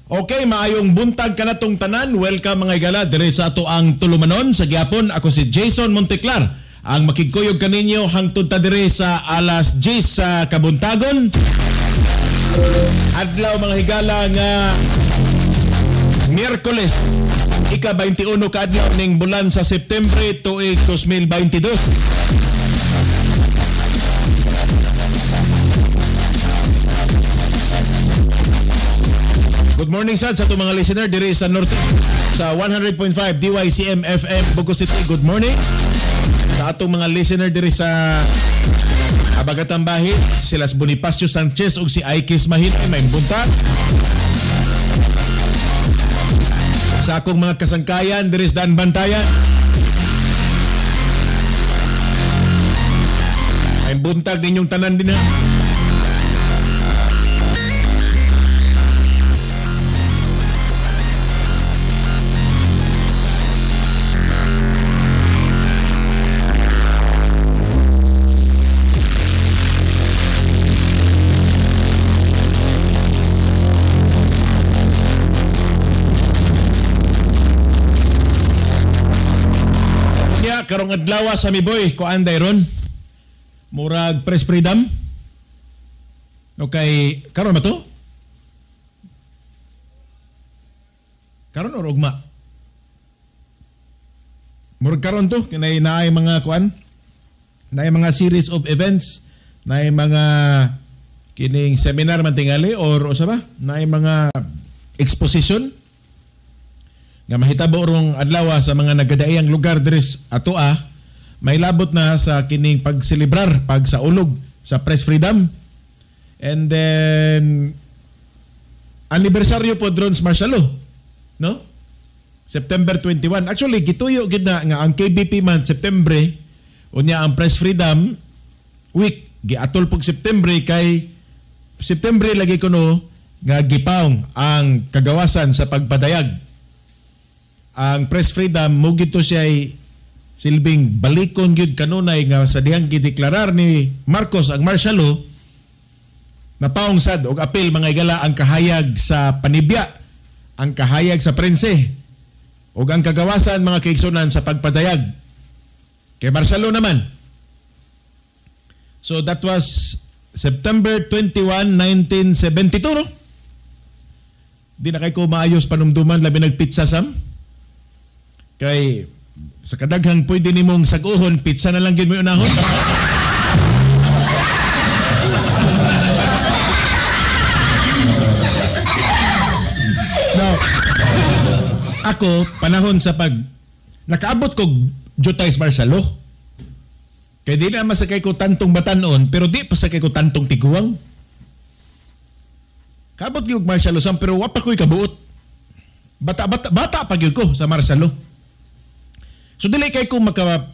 Okay, maayong buntag kanatong tanan. Welcome mga higala dire sa ato ang tulumanon sa gyapon. Ako si Jason Monteclar, ang makigkuyog kaninyo hangtod ta dire sa alas 10 sa kabuntagon. Adlaw mga higala nga Miyerkules, ika-21 kaadlaw ning bulan sa Septembre tuig 2022. Good morning sad sa itong mga listener diri sa Norte sa 100.5 DYCM FM Bogo City. Good morning sa atong mga listener diri sa Abagatan Bahid, sila si Bonifacio Sanchez ug si Aikis Mahinay, may buntag. Sa akong mga kasangkayan diri sa Daan Bantayan, may buntag ninyong tanan din ha. Karong adlaw sa mi boy, kuan dayron. Murag press freedom. Okay, karon ba to? Karon or ugma? Murag karon to kinay naay mga kuan. Naay mga series of events, naay mga kining seminar man tingali or usa ba? Naay mga exposition nga mahitabo rong adlaw sa mga nagadaiyang lugar diri atoa, may labot na sa kining pagselebrar pagsaulog sa press freedom. And then anibersaryo po drones martial law, no? September 21. Actually gituyo gid na nga ang KBP month September, unya ang press freedom week giatol pog September kay September lagi kuno nga gipaong ang kagawasan sa pagpadayag. Ang press freedom mo gito siya silbing balikon gyud kanunay nga sa dihang gideklarar ni Marcos ang martial law, napaong sad og apil mga higala ang kahayag sa panibya, ang kahayag sa prense ug ang kagawasan mga kaigsunan sa pagpadayag kay martial law naman. So that was September 21, 1972, no? Di na kay ko maayos panumduman labi nagpizza sam. Kay sa kadaghang pwede nimong sag-uhon, pizza na lang gid mo unahon. Now, ako panahon sa pag nakaabot kog jutay martial law. Kay di na masakay ko tantong batanon, pero di pa sakay ko tantong tiguang. Kaabot gyud martial law sam, pero wa pa ko'y kabuot. Bata bata pa gyud ko sa martial law. So dili kay ko maka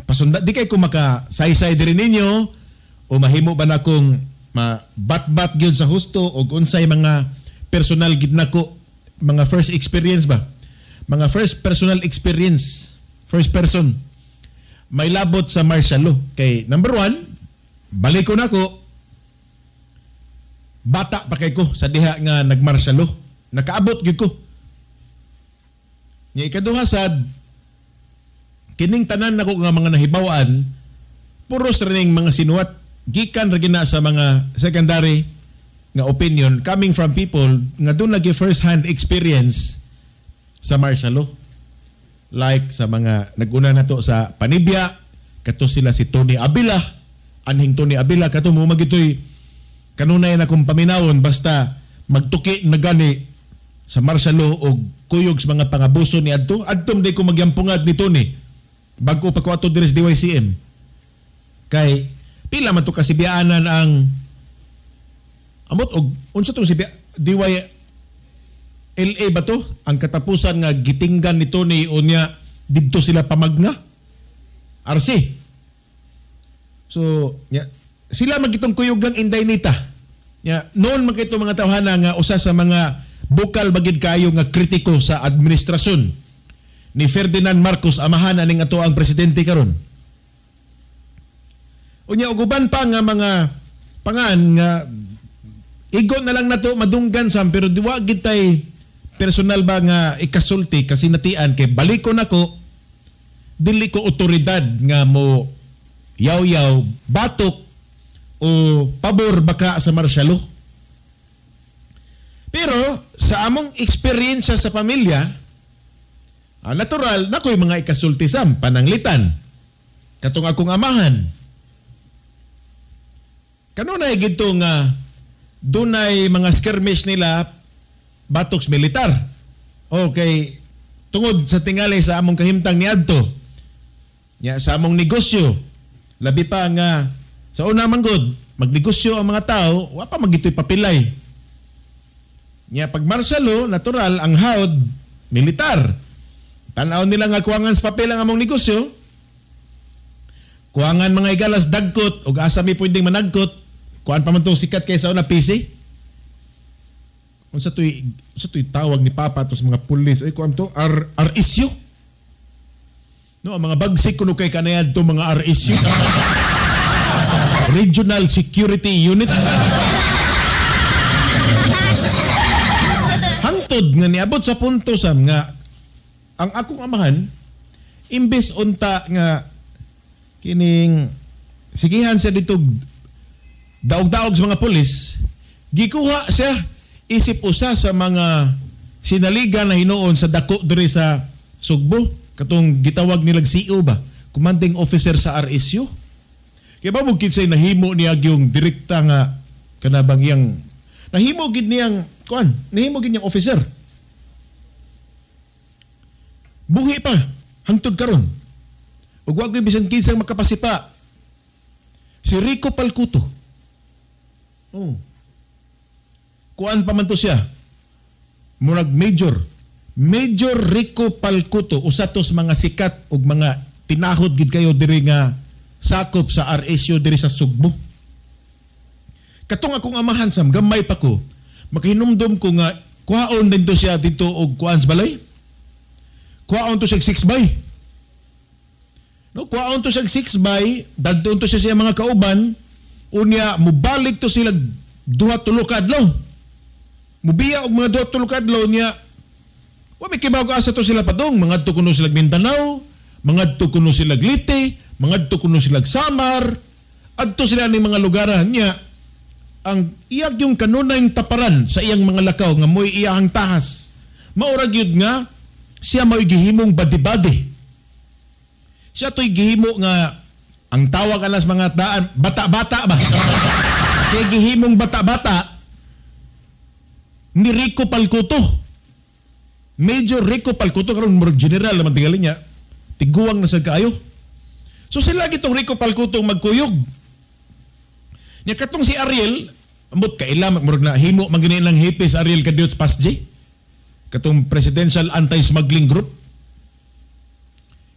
pasunda, di kay ko maka saysay diri ninyo o mahimo ba na kong mabat-bat gyud sa husto og unsay mga personal gid nako, mga first experience ba? Mga first personal experience, first person may labot sa martial law. Kay number one, balik ko nako, bata pa kay ko sa diha nga nag-martial law. Nakaabot gyud ko. Nya ikaduha sad, kining tanan nako nga mga nahibaw-an, puros rining mga sinuwat gikan ra gina sa mga secondary nga opinion coming from people nga doon lagi first hand experience sa martial law. Like sa mga naguna nato sa Panibya, kato sila si Tony Avila, anhing Tony Avila kato mo magitoy kanunay na kong paminawon basta magtuki na gani sa martial law og kuyog sa mga pangabuso ni adto. Adtom di ko magyampungad ni Tony bago pa ko ato diri sa DYCM. Kay pila man to kasibiyaanan ang amot og unsa tong sibya DYLA ba to? Ang katapusan nga gitinggan ni Tony unya didto sila pamagna. RC. So, nya, sila magitong kuyog ang Inday Nita. Nya, noon man kayto mga tawhana nga usa sa mga bukal bagid kayo nga kritiko sa administrasyon ni Ferdinand Marcos, amahan aning ato ang presidente karon. Unya og uban pa nga mga pangan nga Igo na lang nato madunggan sam, pero diwa gitay personal ba nga ikasulti kasi natian kay balikon nako, dili ko otoridad nga mo yaw-yaw batok o pabor baka sa martial law. Pero sa among eksperyensya sa pamilya, natural nakoy mga ikasulti sam pananglitan katong akong amahan. Kanunay gidto nga dunay mga skirmish nila batoks militar. Okay, tungod sa tingali sa among kahimtang niadto. Nya sa among negosyo, labi pa nga sa una man gud, magnegosyo ang mga tao, wa pa magitoy papilay. Nya pag martial law, natural ang haod militar. Tan-aw nila nga kuwangan sa papel ang among negosyo. Kuwangan mga igalas dagkot og asa mi pwedeng managkot. Kuan pa man to sikat kay sa una PC. Unsa to'y tawag ni Papa to sa mga pulis? Ay kuan to RSU. No, ang mga bagsik kuno kay kanayad to mga RSU. Regional Security Unit. Hangtod nga niabot sa punto sam nga ang akong amahan imbes unta nga kining sigihan siya dito daog-daog sa mga pulis, gikuha siya isip usa sa mga sinaligan na hinuon sa dako diri sa Sugbo, katong gitawag nilang CO ba, commanding officer sa RSU. Kaya ba mo kinsay nahimo niya yung direkta nga kanabang iyang nahimo gid niyang kuan, nahimo gid niyang officer. Buhi pa hangtod karon. Ug wa gyud bisan kinsang makapasipa. Si Rico Palcuto. Oh. Kuan pa man to siya. Murag major. Major Rico Palcuto, usa to sa mga sikat ug mga tinahod gid kayo diri nga sakop sa RSU diri sa Sugbo. Katong akong amahan sam gamay pa ko, makahinumdom ko nga kuhaon dito siya dito og kuan sa balay. Kuhaon to siya 6 by. No, kuhaon to siya 6 by, dadto to siya sa mga kauban, unya mubalik to sila duha tulo ka adlaw. Mubiya og mga duha tulo ka adlaw niya. Wa may kibaw ka asa to sila padong, mangadto kuno sila Mindanao, mangadto kuno sila Leyte, mangadto kuno sila Samar, adto sila ning mga lugaran niya. Ang iyag yung kanunay taparan sa iyang mga lakaw nga mo'y iyahang tahas. Maura gyud nga siya mo'y gihimong badi-badi. Siya to'y gihimo nga ang tawag anas mga daan, bata-bata ba? Siya gihimong bata-bata ni Rico Palcuto. Major Rico Palcuto, karon murag general naman tingali niya. Tiguang na sad kaayo. So sila gitong Rico Palcuto magkuyog. Nya katong si Ariel, ambot kaila murag na himo man gani lang hepe sa Ariel Cadiot Pasje. Katong Presidential Anti-Smuggling Group.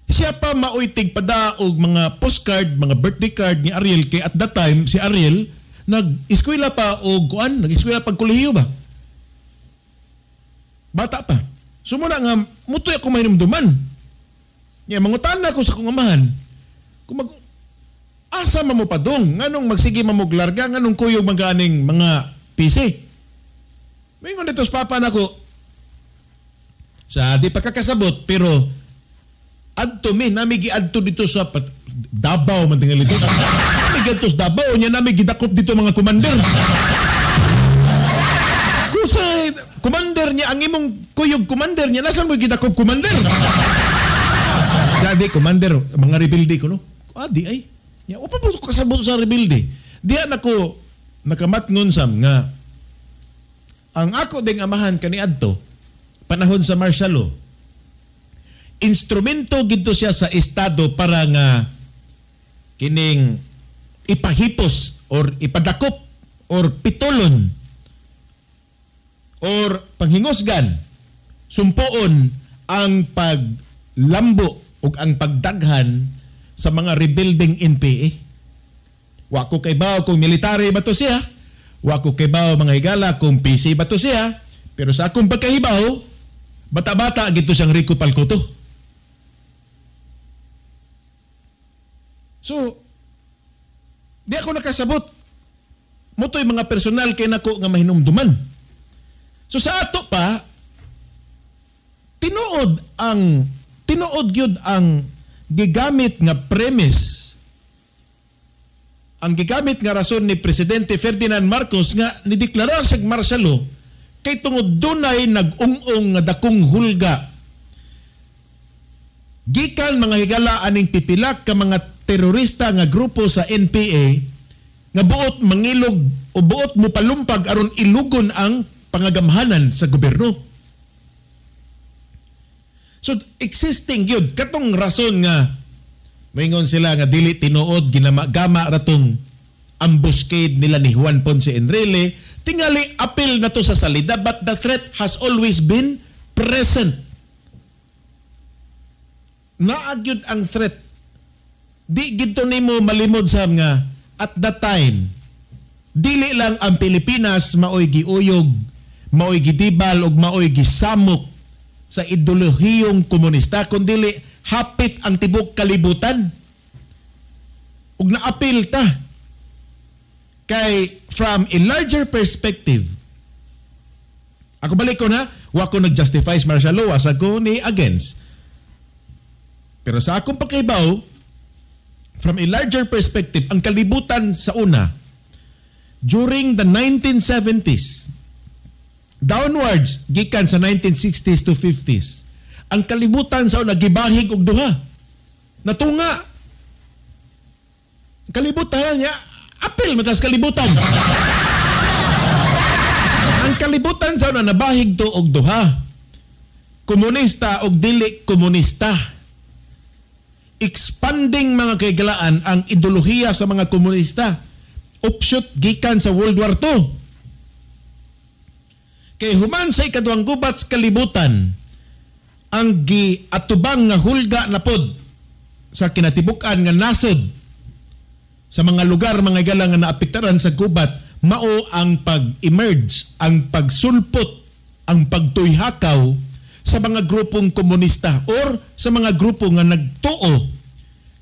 Siya pa maoy tigpada og mga postcard, mga birthday card ni Ariel kay at that time si Ariel nag-eskwela pa og kuan, nag-eskwela pag kolehiyo ba. Bata pa. So muna nga mutoy ako mahinumduman. Nya mangutan na ako sa akong amahan. Kung mag asa man mo padong, nganong magsige man mo larga, nganong kuyog man ganing mga PC. Moingon dito sa papa nako. Sa di pagkakasabot pero adto mi nami giadto dito sa Davao man tingali dito. Nami giadto sa Davao nya nami gidakop dito mga commander. Kusa commander niya ang imong kuyog commander niya nasan mo gidakop commander? Dadi commander mga rebelde ko no. Adi ay. Nya upa po kasabot sa rebelde. Diha nako nakamatngon sam nga ang ako ding amahan kaniadto panahon sa martial law. Instrumento gidto siya sa estado para nga kining ipahipos or ipadakop or pitulon or panghingusgan sumpoon ang paglambo ug ang pagdaghan sa mga rebuilding NPA. Wa ko kaybaw kung military ba to siya, wa ko kaybaw mga higala kung PC ba to siya, pero sa akong pagkahibaw bata-bata gidto siyang Rico Palcuto. So, di ako nakasabot. Mao to'y mga personal kay nako nga mahinumduman. So sa ato pa, tinuod gyud ang gigamit nga premise, ang gigamit nga rason ni Presidente Ferdinand Marcos nga nideklarar siya martial law kay tungod dunay nag-ung-ong nga dakong hulga gikan, mga higala, aning pipilak ka mga terorista nga grupo sa NPA nga buot mangilog o buot mo palumpag aron ilugon ang pangagamhanan sa gobyerno. So existing gyud katong rason nga moingon sila nga dili tinuod, ginama-gama ra tong ambuscade nila ni Juan Ponce Enrile. Tingali apil na to sa salida, but the threat has always been present. Naa gyud ang threat. Di gid to nimo malimod sa nga at that time dili lang ang Pilipinas maoy giuyog, maoy gidibal ug maoy gisamok sa ideolohiyong komunista, kundili hapit ang tibok kalibutan ug naapil ta kay from a larger perspective. Ako, balik ko na, wa ko nag-justify sa martial law, sa ko ni against, pero sa akong pakibaw, from a larger perspective, ang kalibutan sa una during the 1970s downwards, gikan sa 1960s to 50s, ang kalibutan sa una gibahig og duha, natunga kalibutan niya, apil matas kalibutan. Ang kalibutan sa una nabahig to og duha, komunista og dili komunista. Expanding, mga kaigalaan, ang ideolohiya sa mga komunista, offshoot gikan sa World War II. Kay human sa ikaduhang gubat sa kalibutan, ang giatubang nga hulga na pod sa kinatibuk-an nga nasod sa mga lugar, mga higala, nga naapektaran sa gubat, mao ang pag-emerge, ang pagsulpot, ang pagtuyhakaw sa mga grupong komunista or sa mga grupo nga nagtuo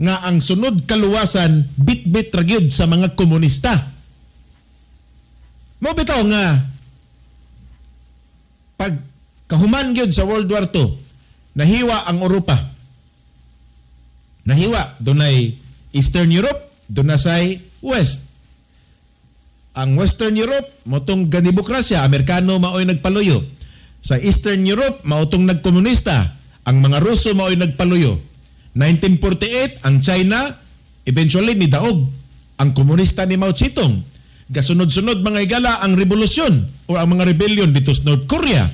nga ang sunod kaluwasan bit-bit ra gyud sa mga komunista. Mao bitaw nga pag kahuman gyud sa World War II, nahiwa ang Europa. Nahiwa, dunay Eastern Europe, dunay West. Ang Western Europe, mao tong ganidemokrasya, Amerikano mao'y nagpaluyo. Sa Eastern Europe, mao tong nagkomunista. Ang mga Ruso mao'y nagpaluyo. 1948, ang China eventually nidaog ang komunista ni Mao Zedong. Gasunod-sunod, mga higala, ang revolusyon o ang mga rebellion dito sa North Korea.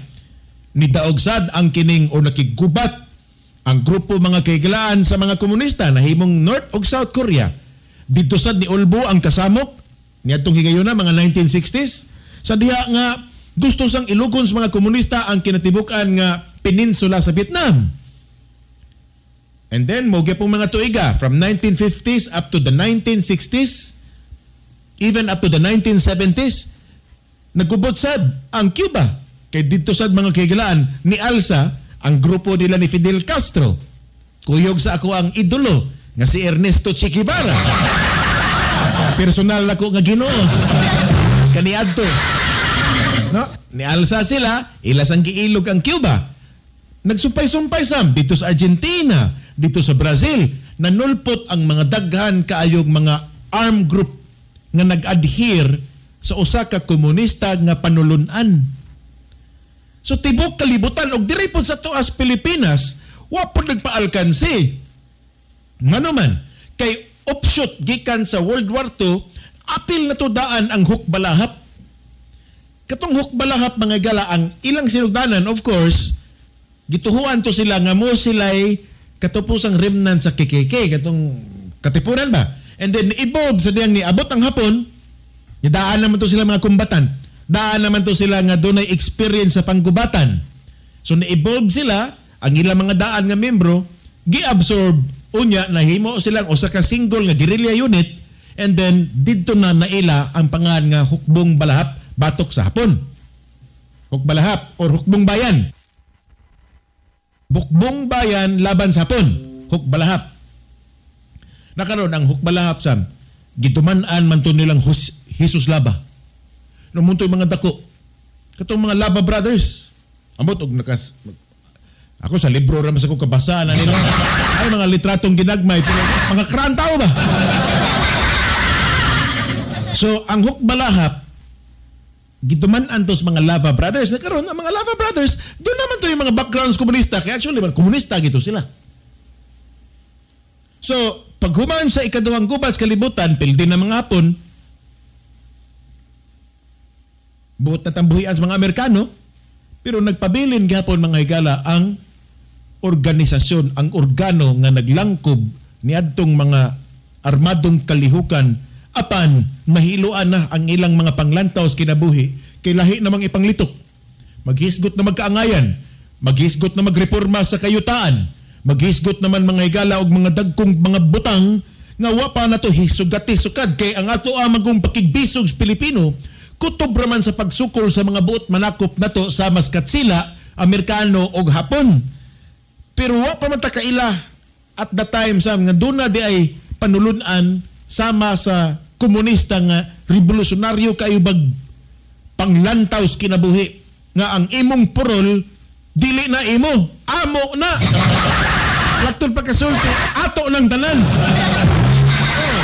Nidaog sad ang kining o nakiggubat ang grupo, mga kahigalaan, sa mga komunista, nahimong North ug South Korea. Dito sad ni Ulbo ang kasamok niadtong higayuna mga 1960s sa diha nga gusto sang ilugon sa mga komunista ang kinatibuk-an nga peninsula sa Vietnam. And then mo pong mga tuiga from 1950s up to the 1960s, even up to the 1970s, nagubot sad ang Cuba. Kay didto sad, mga kahigalaan, ni alsa ang grupo nila ni Fidel Castro. Kuyog sa ako ang idolo nga si Ernesto Che Guevara. Personal nako nga Ginoo. Kaniadto. No? Nialsa sila, ila sang giilog ang Cuba. Nagsumpay-sumpay sam dito sa Argentina, dito sa Brazil, nanulpot ang mga daghan kaayog mga armed group nga nag-adhere sa usa ka komunista nga panulunan. So tibok kalibutan og diri pod sa tuas Pilipinas, wa pod nagpaalkanse. Ngano man kay offshoot gikan sa World War II, apil na to daan ang Hukbalahap. Katong Hukbalahap, mga higala, ang ilang sinugdanan, of course, gituhuan to sila nga mo sila'y katupusang remnant sa KKK, katong Katipunan ba? And then evolve sa diyang niabot ang Hapon, daan naman to sila mga kumbatan. Daan naman to sila nga dunay experience sa panggubatan. So ni-evolve sila, ang ilang mga daan nga membro, gi-absorb unya nahimo silang usa ka single nga guerrilla unit, and then didto na naila ang pangan nga Hukbong Balahap batok sa Hapon. Hukbalahap or Hukbong Bayan. Hukbong Bayan laban sa Hapon. Hukbalahap. Nakaroon ang Hukbalahap sam gituman-an man to nilang Jesus Laba. Namuntoy mga dako. Katong mga Lava Brothers. Amot og nakas ako sa libro ra mas ako kabasa na nila. Ay mga litratong ginagmay pero mga kraan tao ba? So ang Hukbalahap giduman-an to sa mga Lava Brothers. Na karon ang mga Lava Brothers doon naman to yung mga backgrounds komunista. Kaya actually mga komunista gito sila. So paghuman sa ikaduhang gubat sa kalibutan, pildi na mga Hapon, buot na tambuhian sa mga Amerikano, pero nagpabilin gihapon mga higala ang organisasyon, ang organo nga naglangkob niadtong mga armadong kalihukan apan mahiluan na ang ilang mga panglantaw sa kinabuhi kay lahi namang ipanglitok. Maghisgot na magkaangayan, maghisgot na magreforma sa kayutaan, maghisgot naman mga higala og mga dagkong mga butang nga wa pa nato hisugati sukad kay ang ato amagong pakigbisog sa Pilipino kutob raman sa pagsukol sa mga buot manakop nato sa mas katsila, Amerikano og Hapon. Pero wa pa man ta kaila at the time sa nga duna di ay panulun-an sama sa komunista nga revolusyonaryo kayo bag panglantaw sa kinabuhi nga ang imong purol dili na imo, amo na. Laktol pagkasulti, ato ng tanan. Oh.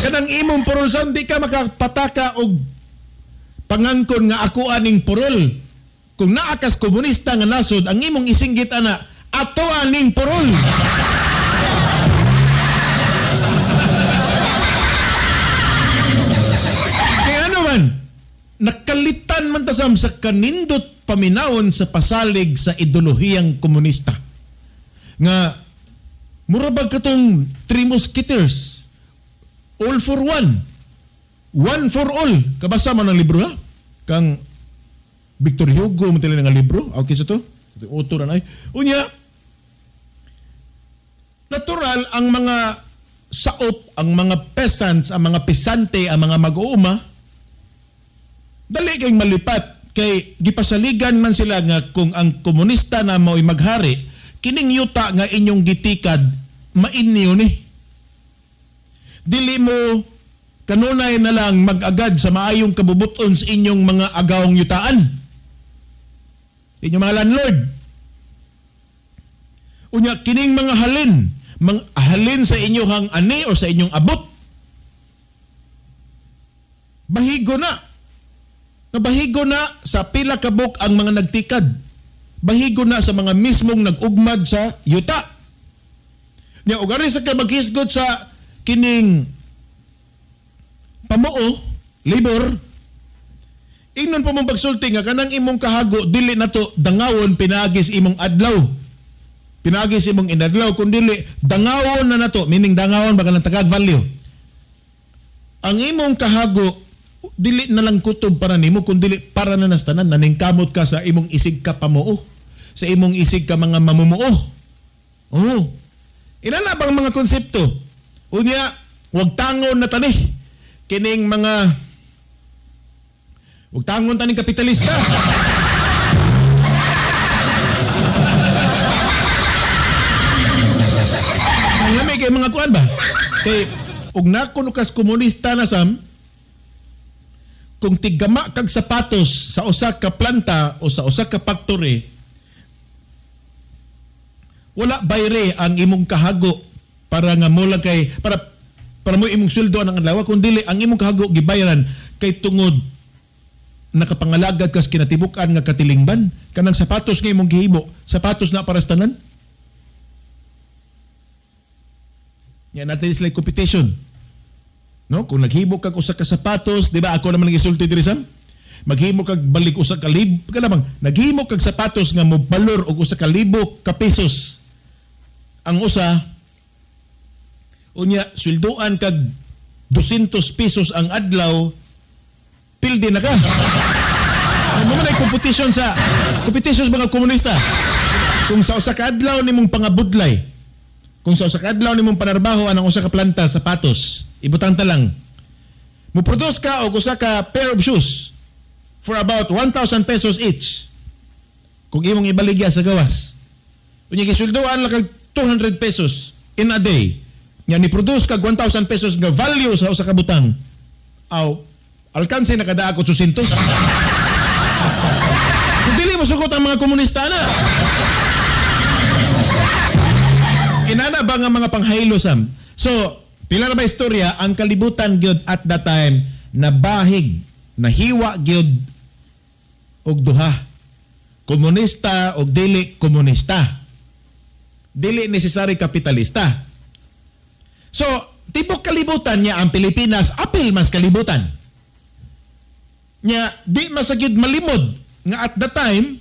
Kanang imong purol sa di ka makapataka og pangangkon nga ako aning purol. Kung naakas komunista nga nasod, ang imong isinggit ana, ato aning purol. Kaya ano man, nakalitan man tasam sa kanindot paminawon sa pasalig sa ideolohiyang komunista. Nga, mura bag katong Three Musketeers, all for one, one for all. Kabasa man ang libro ha? Kang Victor Hugo man tila nga libro. Okay sa to? Sa author na ay. Unya, natural ang mga saop, ang mga peasants, ang mga pisante, ang mga mag-uuma, dali kayong malipat. Kay gipasaligan man sila nga kung ang komunista na mao'y maghari, kining yuta nga inyong gitikad, mainyo ni. Dili mo kanunay na lang mag-agad sa maayong kabubuton sa inyong mga agawang yutaan. Inyong mga landlord. Unya, kining mga halin, mga halin sa inyong ani o sa inyong abot, bahigo na. Nabahigo na sa pila kabuk ang mga nagtikad. Bahigo na sa mga mismong nag-ugmad sa yuta. Nya, ug ari sa ka maghisgot sa kining pamuo, labor, ingnon pa mong pagsulti nga kanang imong kahago dili na to dangawon pinaagis imong adlaw. Pinaagis imong inadlaw kun dili dangawon na nato, meaning dangawon baka nang tagag value. Ang imong kahago dili na lang kutob para nimo kun dili para na nastanan, naningkamot ka sa imong isig ka pamuo, sa imong isig ka mga mamumuo. Oh. Inana bang mga konsepto? Unya, wag tangon na tani kining mga wag tangon taning kapitalista. Ang lami kay mga kuan ba? Kay og nakuno kas komunista na sam, kung tiggama kag sapatos sa usa ka planta o sa usa ka factory, wala bayre ang imong kahago para nga mo lang kay para mo imong sweldo ang adlaw, kun dili ang imong kahago gibayaran kay tungod nakapangalagad kas kinatibuk-an nga katilingban. Kanang sapatos nga imong gihimo, sapatos na para sa tanan. Yan natin is like competition. No, kung naghimo kag usa ka sapatos, di ba ako naman nag-isulti diri sam? Maghimo kag balik usa ka libo, kanang naghimo kag sapatos nga mobalor og usa ka libo ka pesos. Ang usa unya sweldoan kag 200 pesos ang adlaw, pildi na ka. Ano man ay competition sa mga komunista. Kung sa usa ka adlaw nimong pangabudlay, kung sa usa ka adlaw nimong panarbaho anang usa ka planta sapatos, ibutang ta lang. Mo-produce ka og usa ka pair of shoes for about 1,000 pesos each. Kung imong ibaligya sa gawas. Unya gisuldoan lang kag 200 pesos in a day. Nya ni-produce kag 1,000 pesos nga value sa usa ka butang. Aw, Alkanse nakadaag 800. Kung dili mo sugot ang mga komunista na. Inana ba nga mga panghaylo sam? So, pila na ba istorya ang kalibutan gyud at that time nabahig, nahiwa gyud og duha. Komunista og dili komunista. Dili necessary kapitalista. So, tibok kalibutan niya ang Pilipinas, apil mas kalibutan. Nya di masagid malimod nga at the time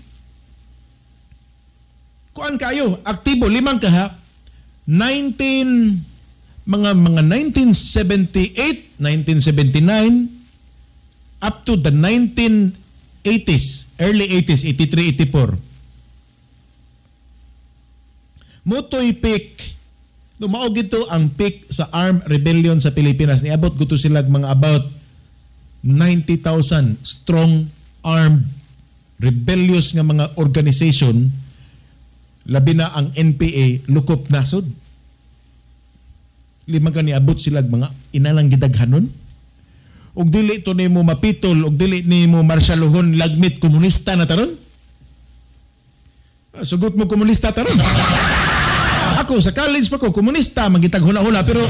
kuan kayo aktibo limang kaha 19 mga mga 1978, 1979 up to the 1980s, early 80s, 83, 84. Motoy peak, mao gito ang peak sa armed rebellion sa Pilipinas. Niabot guto sila mga about 90,000 strong armed rebellious nga mga organization, labi na ang NPA, lukop nasod. Lima ka niabot sila mga inalang gidaghanon. Ug dili to nimo mapitol, ug dili nimo marsyaluhon lagmit komunista na taron. Sugot mo komunista taron. Ako sa college pa ko komunista magitag huna-huna, pero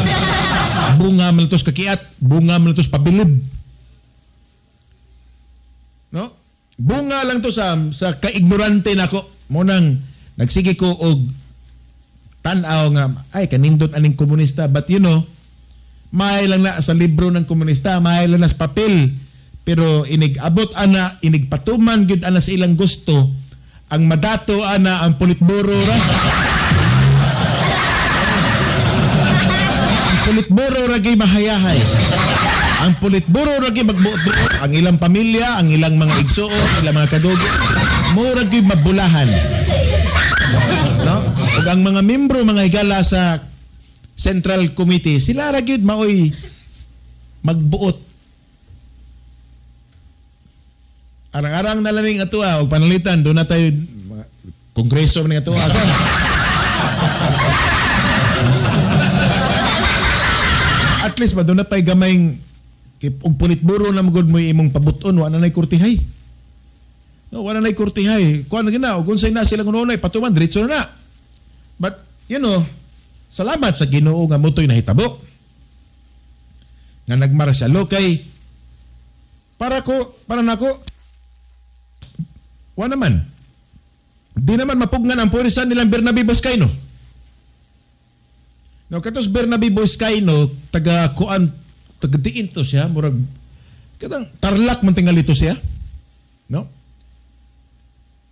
bunga man tos kakiat, bunga man tos pabilib. No? Bunga lang to sa kaignorante nako. Mo nang nagsige ko og tan-aw nga ay kanindot aning komunista, but you know, may lang na sa libro ng komunista, may lang na sa papel, pero inig abot ana, inig patuman gyud ana sa ilang gusto, ang madato ana ang politburo ra. Ang politburo ra gyud mahayahay. Ang politburo ra gyud magbuot-buot, ang ilang pamilya, ang ilang mga igsuon, ilang mga kadugo, mura gyud mabulahan. No? Ug ang mga membro, mga higala sa Central Committee, sila ra gyud maoy magbuot. Arang-arang na lang ning atoa og panalitan, do na tayo kongreso ning atoa sa. At least ba do na pay gamayng og politburo na magud mo imong pabuton, wa na nay kurtihay. No, wa na nay kurtihay. Kuan na gina og unsay na sila kununay patuman diretso na. But you know, salamat sa Ginoo nga motoy nahitabo. Nga nagmarsyalo kay para nako wa naman. Di naman mapugnan ang puwersa nilang Bernabe Buscayno. No, katos Bernabe Buscayno taga kuan, taga diin to siya, murag katang Tarlac man tingali to siya. No?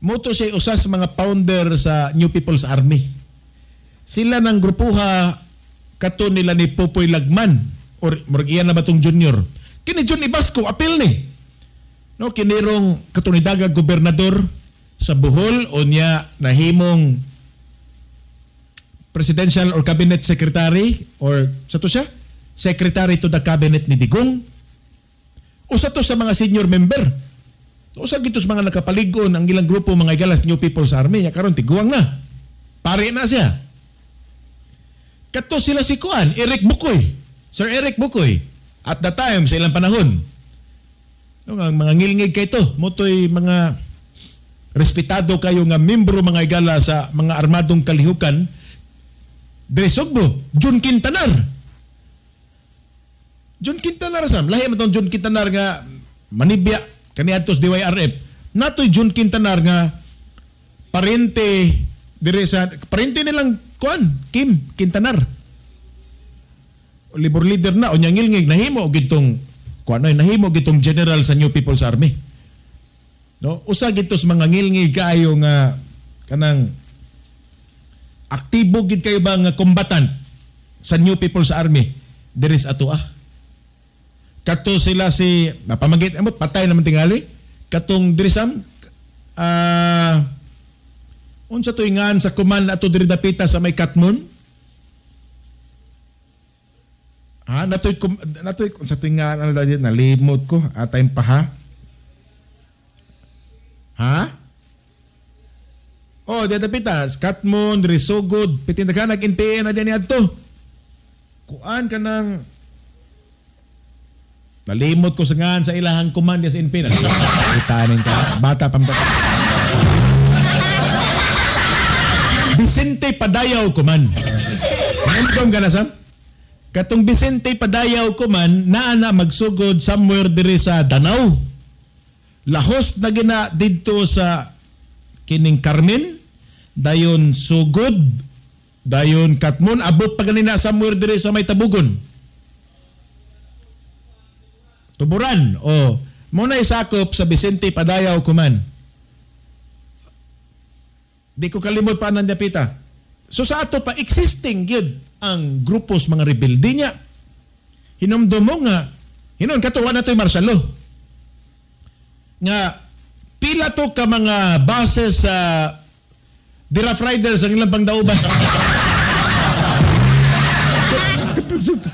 Moto siya usa sa mga founder sa New People's Army. Sila ng grupuha kato nila ni Popoy Lagman or murag iyan na ba tong junior. Kini John Ibasco apil ni. No, kinirong kato ni daga gobernador sa Bohol o niya nahimong presidential or cabinet secretary or sa to siya secretary to the cabinet ni Digong. Usa to sa mga senior member. Usa gito sa mga nakapalig-on ang ilang grupo mga igalas New People's Army nya karon tiguang na. Pare na siya. Kato sila si Kuan, Eric Bucoy. Sir Eric Bucoy. At that time, sa ilang panahon. No, ang mga ngilngig kay to, motoy mga respetado kayo nga membro mga igala sa mga armadong kalihukan. Dre Sugbo, Jun Quintanar. Jun Quintanar sam, lahi man tong Jun Quintanar nga manibya kaniadtos DYRF. Natoy Jun Quintanar nga parente dire sa parente nilang kuan Kim Quintanar. Libor leader na unya ngilngig nahimo gitong kuan ay nahimo gitong general sa New People's Army. No, usa gito sa mga ngilngig kaayo nga kanang aktibo gid kayo ba nga combatant sa New People's Army diri sa atoa. Kato sila si napamagit amot patay naman tingali katong diri sam unsa to ingan sa command ato diri dapita sa may Katmon. Ha, natoy natoy unsa to ingan ano dali nalimot ko atay pa ha. Ha? Oh, diri dapita Katmon diri Sugod pitindagan nag NPA na dinhi adto. Kuan kanang Nalimot ko sa ngan sa ilahang command sa NP. Itanin ka. Bata pang bata. Vicente Padayaw Command. Nandong ka na, Sam? Katong Vicente Padayaw Command, naa na magsugod somewhere diri sa Danao. Lahos na gina didto sa kining Carmen, dayon Sugod, dayon Katmon, abot pa ganina somewhere diri sa may Tabugon. Tuburan, o muna isakop sa Vicente Padayaw Command. Di ko kalimot pa nang dapita. So sa ato pa, existing gyud ang grupos mga rebelde niya. Hinumdum mo nga, hinon katuwa na to'y martial law. Nga, pila to ka mga base sa Dira Riders ang ilang pangdauban.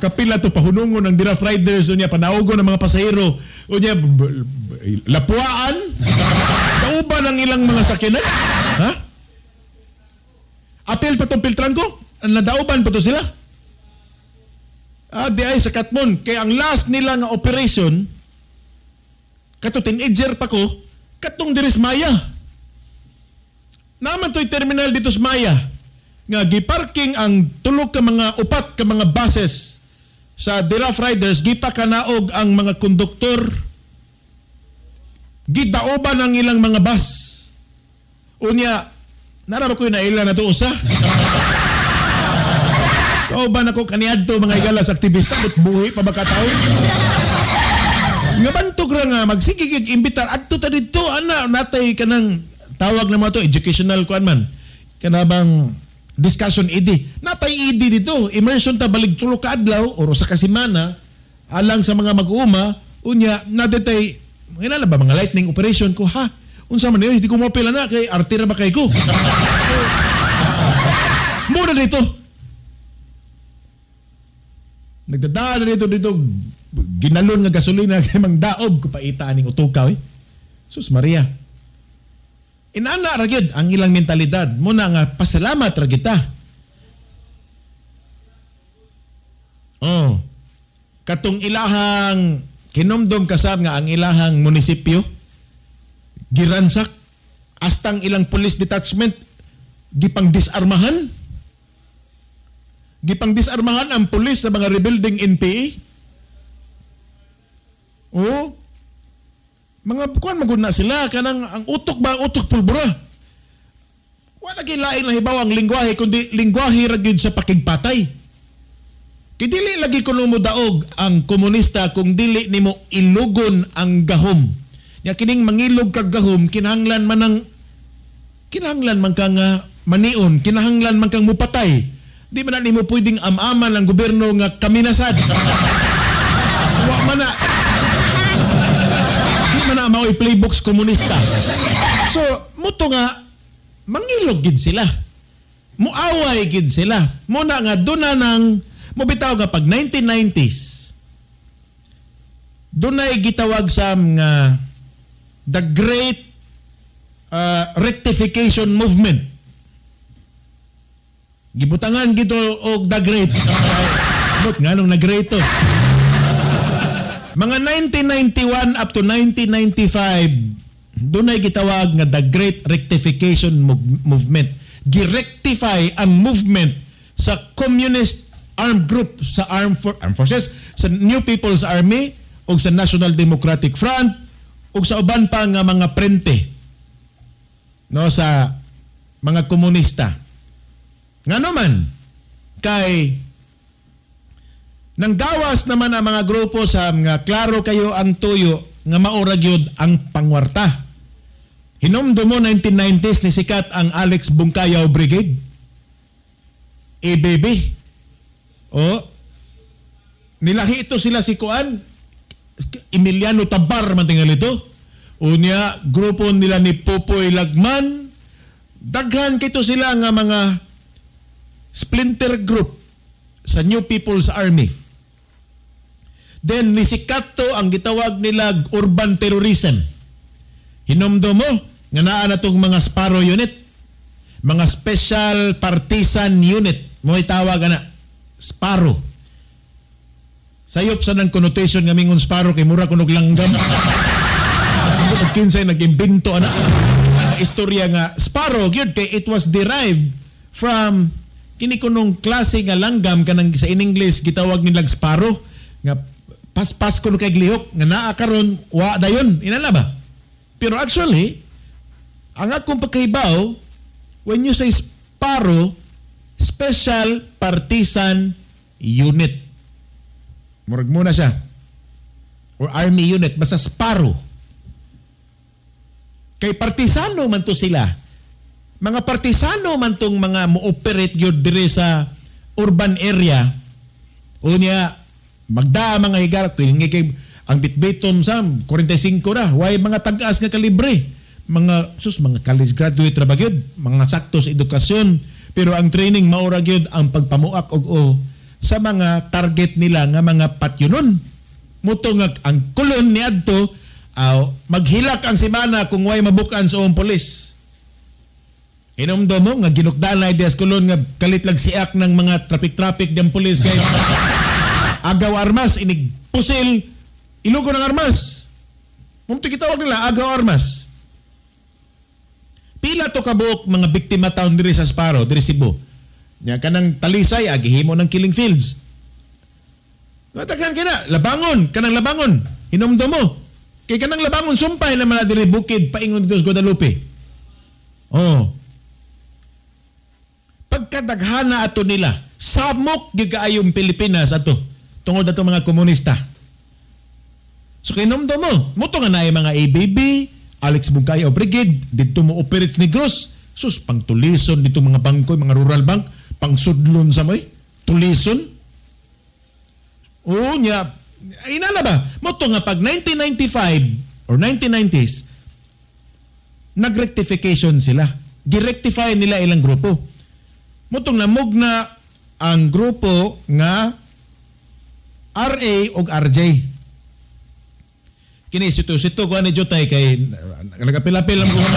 Kapila to pahunungon ang Dira Riders, unya panaugon ang mga pasahero, unya lapuaan, dauban ang ilang mga sakyanan. Ha? Apel pa tong filtran ko, nadauban pa to sila. Ah, di ay sa Katmon. Kaya ang last nila nga operation, kato teenager pa ko, katong diris Maya. Naman to'y terminal dito sa Maya. Nga giparking ang tulog ka mga upat ka mga buses sa Dira Riders, gipakanaog ang mga konduktor, gidauban ang ilang mga bus. Unya, naraba ko yung naila na to usa. Kauban ako kaniadto mga igala sa aktivista, but buhi pa ba kataon? Nga bantog ra nga magsigigig imbitar adto ta didto ana natay kanang tawag na mo to educational kuan man. Kanabang discussion ED. Natay ED dito, immersion ta balig tulo ka adlaw or usa ka semana alang sa mga mag-uuma unya natay ngilala ba mga lightning operation ko ha. Unsa man yun, hindi ko mapila na kay arte ra ba kay ko. Mura dito. Nagdadaan na dito dito ginalon nga gasolina kay mangdaob ko paita aning utukaw eh. Sus Maria. Inana ra gyud ang ilang mentalidad. Muna nga pasalamat ra kita. Oh. Katong ilahang kinomdom kasab nga ang ilahang munisipyo giransak astang ilang police detachment gipang disarmahan. Gipang disarmahan ang police sa mga rebuilding NPA. Oh. Mga kuan magud na sila kanang ang utok ba utok pulbura. Wala gyud lain na hibaw ang lingwahe kundi lingwahe ra gyud sa pakigpatay. Kay dili lagi kuno mo daog ang komunista kung dili nimo ilugon ang gahom. Nya kining mangilog kag gahom kinahanglan man ang kinahanglan man ka nga manion, kinahanglan man kang mupatay. Di man na nimo pwedeng am-aman ang gobyerno nga kaminasad. Wa man na. Di man na mao'y playbooks komunista. So, muto nga mangilog gid sila. Muaway gid sila. Muna nga duna nang mobitaw nga pag 1990s. Dunay gitawag sa nga the Great Rectification Movement. Gibutangan gito og the Great. But nganong na-great to? Mga 1991 up to 1995, dunay gitawag nga the Great Rectification Movement. Girectify ang movement sa Communist Armed Group sa Armed Forces, sa New People's Army o sa National Democratic Front o sa uban pa nga mga prente, no, sa mga komunista. Ngano man kay nanggawas naman ang mga grupo sa nga klaro kayo ang tuyo nga maura gyud ang pangwarta. Hinumdum mo 1990s ni sikat ang Alex Bungkayaw Brigade, ABB. O nilahi ito sila si Kuan Emiliano Tabar man tingali ito. Unya grupo nila ni Popoy Lagman. Daghan kito sila nga mga splinter group sa New People's Army. Then nisikat to ang gitawag nila urban terrorism. Hinumdum mo nga naa na tong mga Sparrow unit, mga special partisan unit, mo itawag ana Sparrow. Sayop sa nang connotation nga mingon sparrow kay mura kunog langgam. Ug kinsay nag-imbento ana istorya nga sparrow gyud, kay it was derived from kini kunong klase nga langgam kanang sa in English gitawag nilang sparrow nga paspas kuno kay lihok nga naa karon, wa dayon inana ba. Pero actually, ang akong pagkahibaw, when you say sparrow, Special Partisan Unit, murag muna siya, or army unit, basta sparrow, kay partisano man to sila. Mga partisano man tong mga mo-operate gyud dire sa urban area. Unya magdaa mga higala kay ang bitbitom sa 45 ra, way mga tag-as nga kalibre, mga sus, mga college graduate ra ba gyud, mga sakto sa edukasyon, pero ang training mao ra gyud ang pagpamuak og o sa mga target nila nga mga patyunon. Muto nga ang Colon niadto aw maghilak ang semana kung way mabukan sa uong pulis. Hinumdum mo nga ginukdanay dias Colon nga kalit lang siak ng mga traffic-traffic diyang pulis kay agaw armas, inig pusil, ilugo ng armas. Mumti gitawag nila agaw armas. Pila to kabuok mga biktima taon diri sa Sparrow, diri Cebu. Nya kanang Talisay agihimo ng killing fields. Daghan kina, Labangon, kanang Labangon. Hinumdum mo. Kay kanang Labangon sumpay naman na diri bukid paingon dito sa Guadalupe. Oh. Pagkadaghana ato nila, samok gyud kaayong Pilipinas ato tungod ato mga komunista. So kinumdum mo, muto nga naay mga ABB, Alex Boncayao Brigade, didto mo operate Negros. Sus, pangtulison dito mga bangko, mga rural bank, pangsudlon sa moy, tulison. Oo nya, inana ba? Muto nga pag 1995 or 1990s, nag-rectification sila. Girectify nila ilang grupo. Mutong namugna ang grupo nga RA og RJ. Kini sito-sito ko ani jutay kay nagapil-apil ang buhat.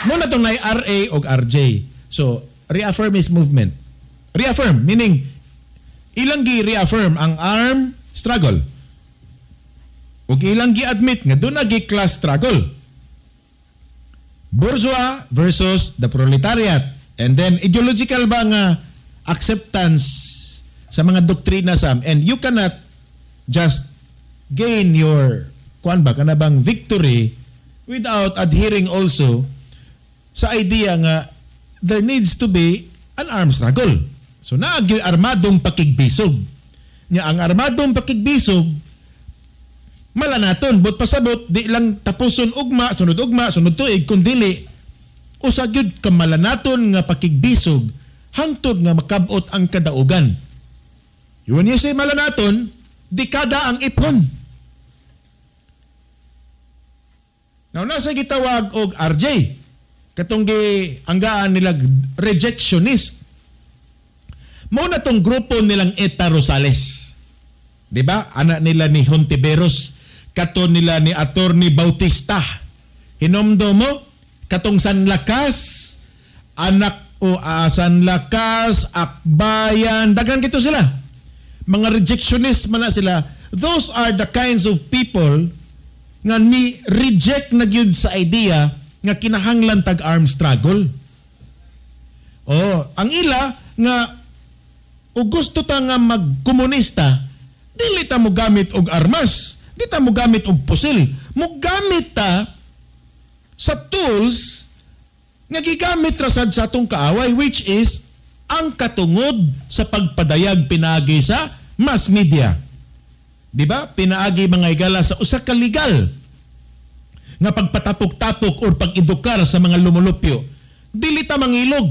Muna tong nay RA og RJ. So, reaffirmist movement. Reaffirm meaning ilang gi-reaffirm ang arm struggle. Ug ilang gi-admit nga doon gi class struggle. Bourgeois versus the proletariat. And then ideological ba nga acceptance sa mga doktrina sam, and you cannot just gain your kuan ba kana bang victory without adhering also sa idea nga there needs to be an armed struggle. So naagi armadong pakigbisog. Nya ang armadong pakigbisog malanaton but pasabot di lang tapuson ugma, sunod tuig, kundili usa gyud ka malanaton nga pakigbisog hangtod nga makabot ang kadaugan. When you say malanaton, dekada ang ipon. Now nasa gitawag og RJ katong gi anggaan nila rejectionist. Mao na tong grupo nilang Eta Rosales. Di ba? Anak nila ni Hontiveros, kato nila ni Attorney Bautista. Hinomdom mo katong Sanlakas, anak o Sanlakas, Akbayan, daghan kito sila. Mga rejectionist man na sila. Those are the kinds of people nga ni reject na gyud sa idea nga kinahanglan tag armed struggle. Oh, ang ila nga og gusto ta nga magkomunista, dili ta mo gamit og armas, di ta mo gamit og pusil, mo gamit ta sa tools nga gigamit ra sad sa atong kaaway, which is ang katungod sa pagpadayag pinaagi sa mass media. Di ba? Pinaagi mga higala sa usa ka legal nga pagpatapok-tapok or pag-edukar sa mga lumulupyo. Dili ta mangilog.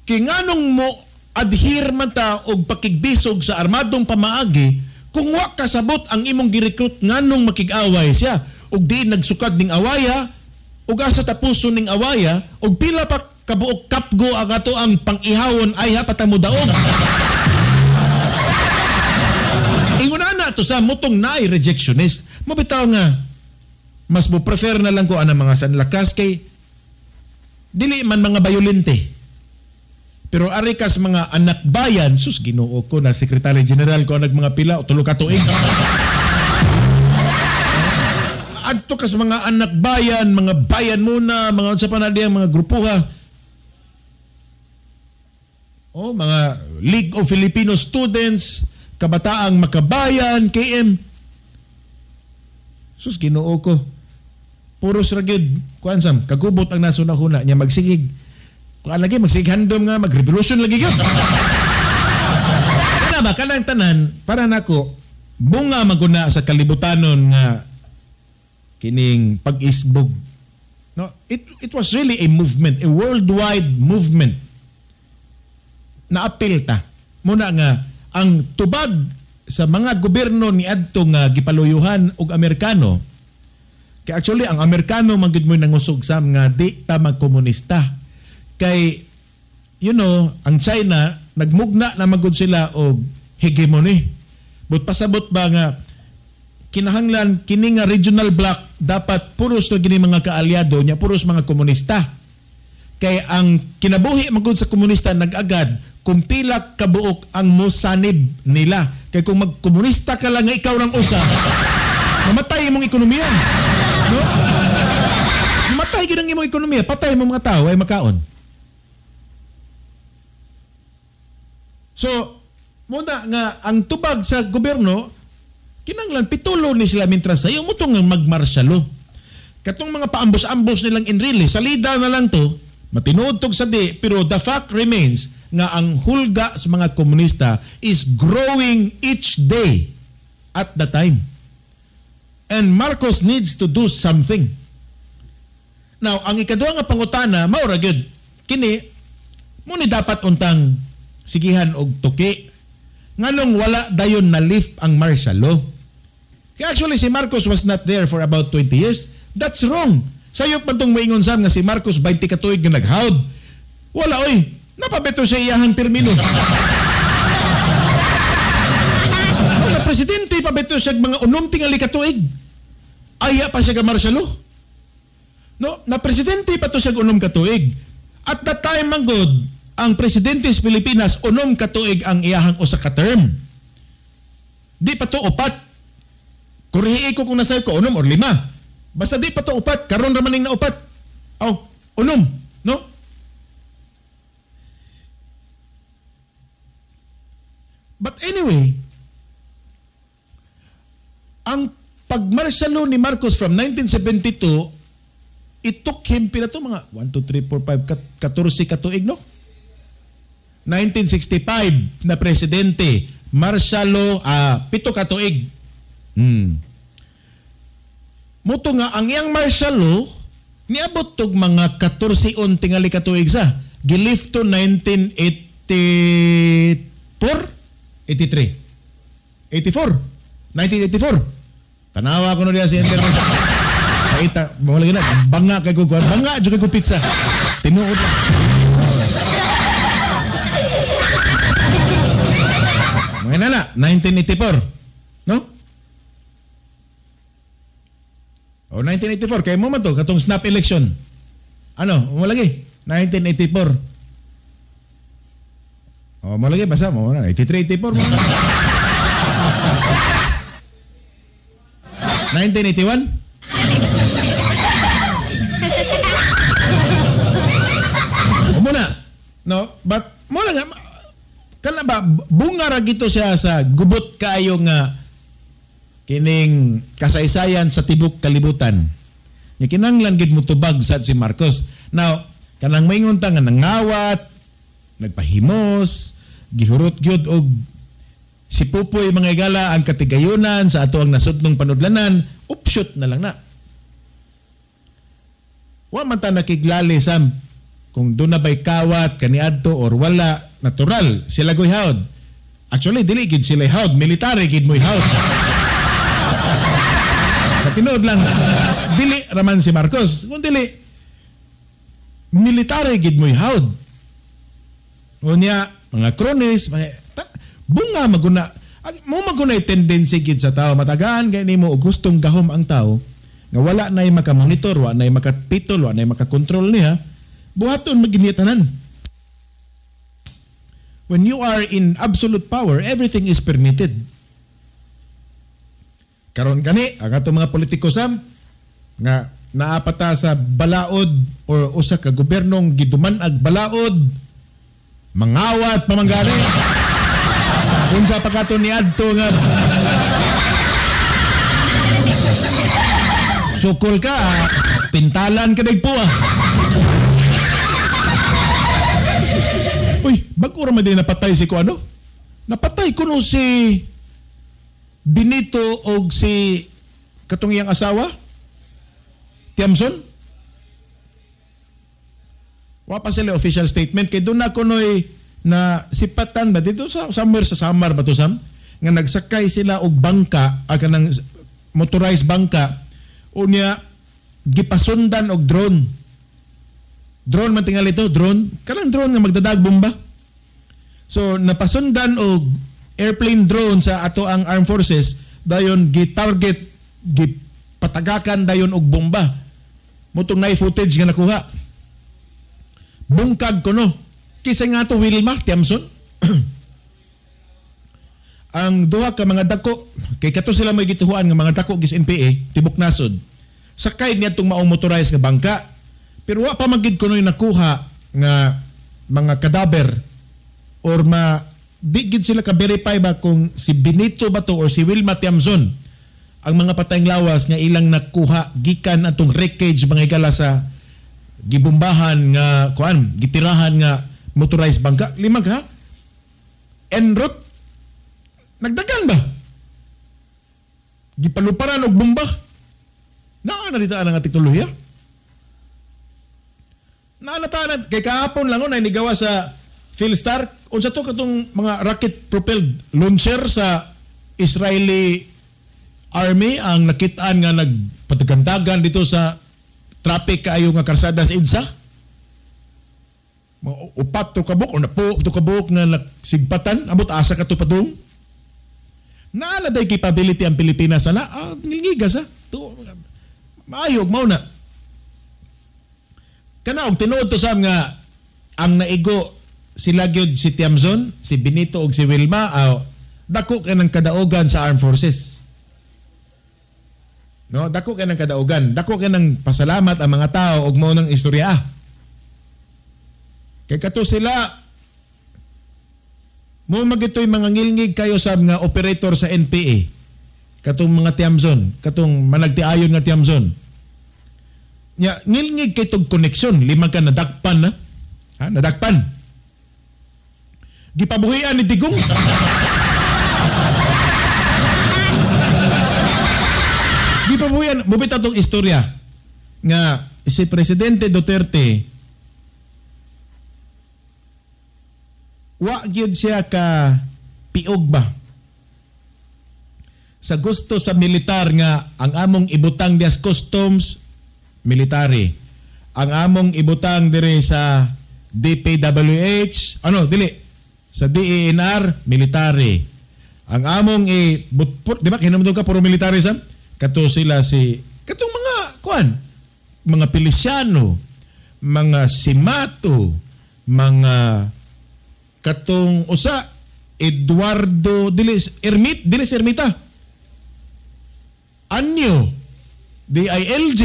Kay nganong mo adhere man ta og pakigbisog sa armadong pamaagi kung wa kasabot ang imong girecruit nganong makig-away siya ug di nagsukad ning awaya ug asa tapuson ning awaya ug pila pa kabuok kapgo ang ato ang pang-ihawon ay ha patamo daog. Ingon na to sa mutong naay rejectionist. Mabitaw nga mas mo prefer na lang ko anang mga Sanlakas kay dili man mga bayolente. Pero ari kas mga anak bayan, sus Ginoo ko na Secretary General ko nag mga pila o tulo ka tuig. Adto kas mga anak bayan, mga bayan muna, mga unsa pa na diyang mga grupuha. Oh, mga League of Filipino Students, Kabataang Makabayan, KM. Sus Ginoo ko. Puros ra gyud kuan sam, kagubot ang nasuna-huna niya magsigig. Kuan lagi magsigig handom nga mag-revolution lagi gyud. Kana ba kanang tanan para nako bunga maguna sa kalibutanon nga kining pag-isbog. No, it was really a movement, a worldwide movement. Naapil ta. Muna nga ang tubag sa mga gobyerno ni adto nga gipaluyuhan og Amerikano. Kay actually ang Amerikano man gud mo nangusog sam nga di ta magkomunista. Kay you know, ang China nagmugna na magud sila og hegemony. But pasabot ba nga kinahanglan kini nga regional bloc dapat puros na gini mga kaalyado nya puros mga komunista. Kay ang kinabuhi man gud sa komunista nag-agad kung pila kabuok ang mosanib nila. Kay kung magkomunista ka lang nga ikaw rang usa, mamatay imong ekonomiya. No? Mamatay gid ang imong ekonomiya, patay imong mga tao ay makaon. So, muna nga ang tubag sa gobyerno kinanglan pitulo ni sila mintras sayo mo tong magmarsyalo. Katong mga paambos-ambos nilang enrile, salida na lang to, matinuod tog sa di, pero the fact remains nga ang hulga sa mga komunista is growing each day at the time. And Marcos needs to do something. Now, ang ikaduha nga pangutana, mao ra gyud. Kini mo ni dapat untang sigihan og tuki. Nganong wala dayon na lift ang martial law? Kaya actually si Marcos was not there for about 20 years. That's wrong. Sayop man tong moingon sam nga si Marcos 20 ka tuig nga naghawd. Wala oy. Napabeto siya iyahang termino. Wala presidente pabeto siya mga unom tingali ka tuig. Aya pa siya ga martial law. No, na presidente pa to siya unom ka tuig. At that time man good, ang presidente sa Pilipinas unom ka tuig ang iyahang usa ka term. Di pa to upat. Kurihi ko kung nasayop ko unom or lima. Basta di pa to upat, karon ra maning na upat. Oh, unom, no? But anyway, ang pag-martial law ni Marcos from 1972, it took him pila to mga 1, 2, 3, 4, 5, 14 katuig, no? 1965 na presidente, martial law, 7 katuig. Muto nga ang iyang martial law niabot tog mga 14 on tingali katuig sa gilift to 1984 83 84 1984. Tanawa ko no diya si internet. Paita mo lagi na banga kay ko banga jud kay ko pizza. Tinuod lang. Mga nana 1984. No? O 1984 kay mo man to katong snap election. Ano, mo lagi 1984. O mo lagi basta mo na 83 84 mo. 1981. O mo na. No, but mo na nga kana ba bunga ra gito siya sa gubot kaayo nga kining kasaysayan sa tibok kalibutan. Nya kinahanglan gid motubag sad si Marcos. Now, kanang maingon ta nga nangawat, nagpahimos, gihurot gyud og si Pupoy mga igala ang katigayunan sa ato ang nasudnong panudlanan, upshot na lang na. Wa man ta nakiglali sam kung doon na ba'y kawat kaniadto or wala, natural sila goy hawd. Actually dili gid sila hawd, military gid mo'y hawd. Sa tinuod lang, dili raman si Marcos. Kung dili, military gid mo'y hawd. O niya, mga cronies, mga, bunga maguna. Mo maguna tendency gid sa tao. Matagaan kay nimo og gustong gahom ang tao, nga wala na'y makamonitor, wala na'y makapitol, wala na'y makakontrol niya, buhaton maginitanan. When you are in absolute power, everything is permitted. Karon gani ang atong mga politiko, Sam, nga naapata sa balaod or usa ka gobyernong giduman-ag balaod, mangawat pa man gani. Unsa pa kato niadto nga sukol ka, pintalan ka po ah. Uy, bag-o ra man din napatay si kuano? Napatay kuno si Benito og si katong iyang asawa? Tiamson? Wa pa sila official statement kay doon na kunoy na sipatan ba dito sa somewhere sa Samar ba to, Sam, nga nagsakay sila og bangka, kanang motorized bangka, unya gipasundan og drone. Drone man tingali to, drone, kanang drone nga magdadag bomba. So napasundan og airplane drone sa ato ang armed forces, dayon gi-target, gipatagakan dayon og bomba. Mutong nay footage nga nakuha. Bungkag kuno. Kisa nga to Wilma Tiamson. Ang duha ka mga dako kay kato sila may gituhuan nga mga dako gis NPA tibok nasod. Sakay niya tong maong motorized nga bangka. Pero wa pa man gid kunoy nakuha nga mga kadaber or ma di gid sila ka-verify ba kung si Benito ba to or si Wilma Tiamson ang mga patayng lawas nga ilang nakuha gikan atong wreckage mga higala sa gibombahan nga kuan, gitirahan nga motorized bangka. Limag ha? En route nagdagan ba? Gipaluparan og bomba. Naa na dito ang teknolohiya. Naa na ta na kay kahapon lang na nigawa sa Philstar unsa to katong mga rocket propelled launcher sa Israeli Army ang nakitaan nga nagpatagandagan dito sa traffic kaayo nga karsada sa EDSA. Mga upat to kabuk o napo to kabuk nga nagsigpatan, abot asa ka to padung. Naa na day capability ang Pilipinas ana, ngilngigas ha. To maayog mao na. Kana og tinuod to, Sam, nga ang naigo sila gyud si Tiamzon, si Benito og si Wilma, dako kay ng kadaogan sa armed forces. No, dako kay ng kadaogan, dako kay ng pasalamat ang mga tao og mao nang istorya. Kay kato sila mo magitoy mga ngilngig kayo sa mga operator sa NPA. Katong mga Tiamzon, katong managtiayon nga Tiamzon. Nya ngilngig kay tog connection, lima ka nadakpan na. Ha, nadakpan. Gipabuhian ni Digong. Gipabuhian, mubit atong istorya nga si Presidente Duterte wa gyud siya ka piog ba sa gusto sa militar nga ang among ibutang dias customs military, ang among ibutang dire sa DPWH, ano dili sa DENR military, ang among di ba kinumdum ka puro military, Sam? Kato sila si katong mga kuan, mga Pilisiano, mga Simato, mga katong usa Eduardo dilis Ermit, dilis Ermita, Anyo DILG,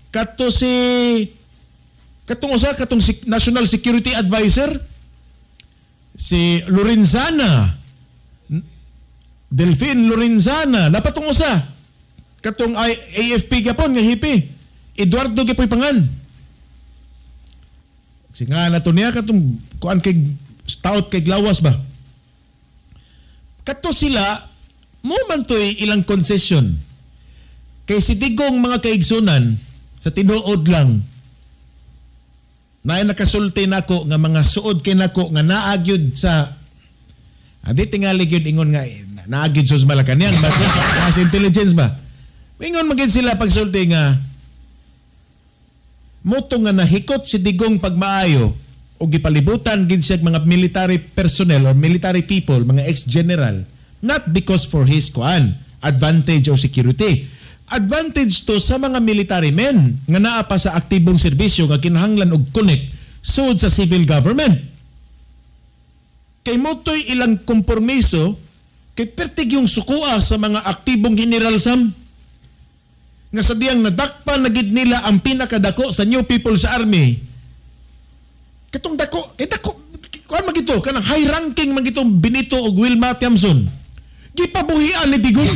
kato si katong usa katong National Security Advisor si Lorenzana, Delphine Lorenzana, napatong usa katong AFP gapon nga hipi Eduardo gipoy pangan. Singa na to niya katong kuan kay stout kay glawas ba. Kato sila mo man to'y ilang concession. Kay si Digong mga kaigsunan sa tinuod lang naay nakasulti nako nga mga suod kay nako nga naagyod sa adi tingali gyud ingon nga naagyod sa Malacañang ba sa intelligence ba. Ingon magid sila pagsulti nga moto nga nahikot si Digong pagmaayo o gipalibutan gid siya mga military personnel or military people, mga ex-general, not because for his kuan advantage or security. Advantage to sa mga military men nga naa pa sa aktibong serbisyo nga kinahanglan og connect sud sa civil government. Kay motoy ilang kompromiso kay pertig yung sukua sa mga aktibong general sam. Nga sa diyang nadakpan na gid nila ang pinakadako sa New People's Army. Katong dako, kay dako, kuan man gito, kanang high ranking man gitong Benito og Wilma Tiamzon. Gipabuhian ni Digong.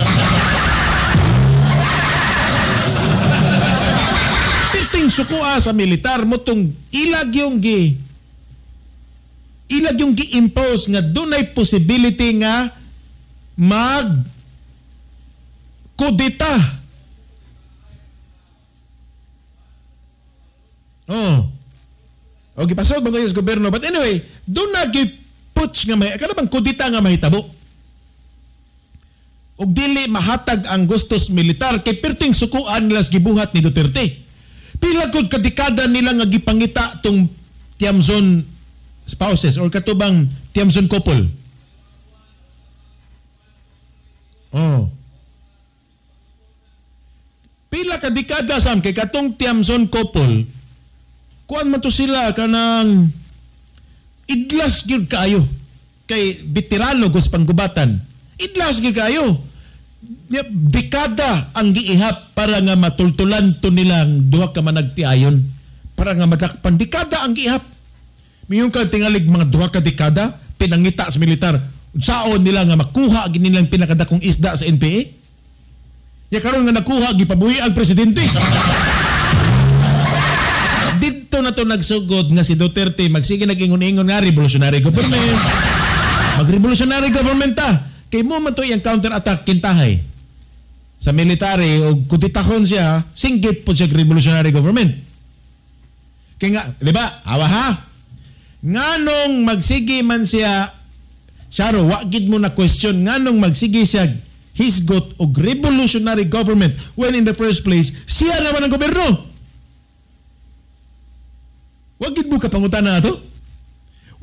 Perting sukua sa militar mo tong ilag yung gi-impose nga dunay possibility nga mag kudeta. Oh. O gipasod ba sa gobyerno? But anyway, doon na gi-putsch nga may kana bang kudeta nga mahitabo. Og dili mahatag ang gustos militar kay perting sukuan nila sa gibuhat ni Duterte. Pila gud ka dekada nila nga gipangita tong Tiamzon spouses or katubang Tiamzon couple. Oh. Pila ka dekada sam kay katong Tiamzon couple, kuan man to sila kanang idlas gyud kaayo kay veterano gus panggubatan. Idlas gyud kaayo. Dekada ang giihap para nga matultulan to nilang duha ka managtiayon para nga madakpan. Dekada ang giihap. Miyon ka tingalig mga duha ka dekada pinangita sa militar. Saon nila nga makuha gini nilang pinakadakong isda sa NPA? Ya karon nga nakuha gipabuhi ang presidente. Dito na to nagsugod nga si Duterte magsige nag-ingon-ingon nga revolutionary government. Mag-revolutionary government ta. Kay mo man to iyang counter-attack kintahay. Sa military o kuditahon siya, singgit po siya revolutionary government. Kaya nga, di ba? Awa ha? Nganong magsige man siya, Sharo, wa gid mo na question, nganong magsige siya hisgot og revolutionary government when in the first place, siya naman ang gobyerno. Wag gid mo kapangutana ato.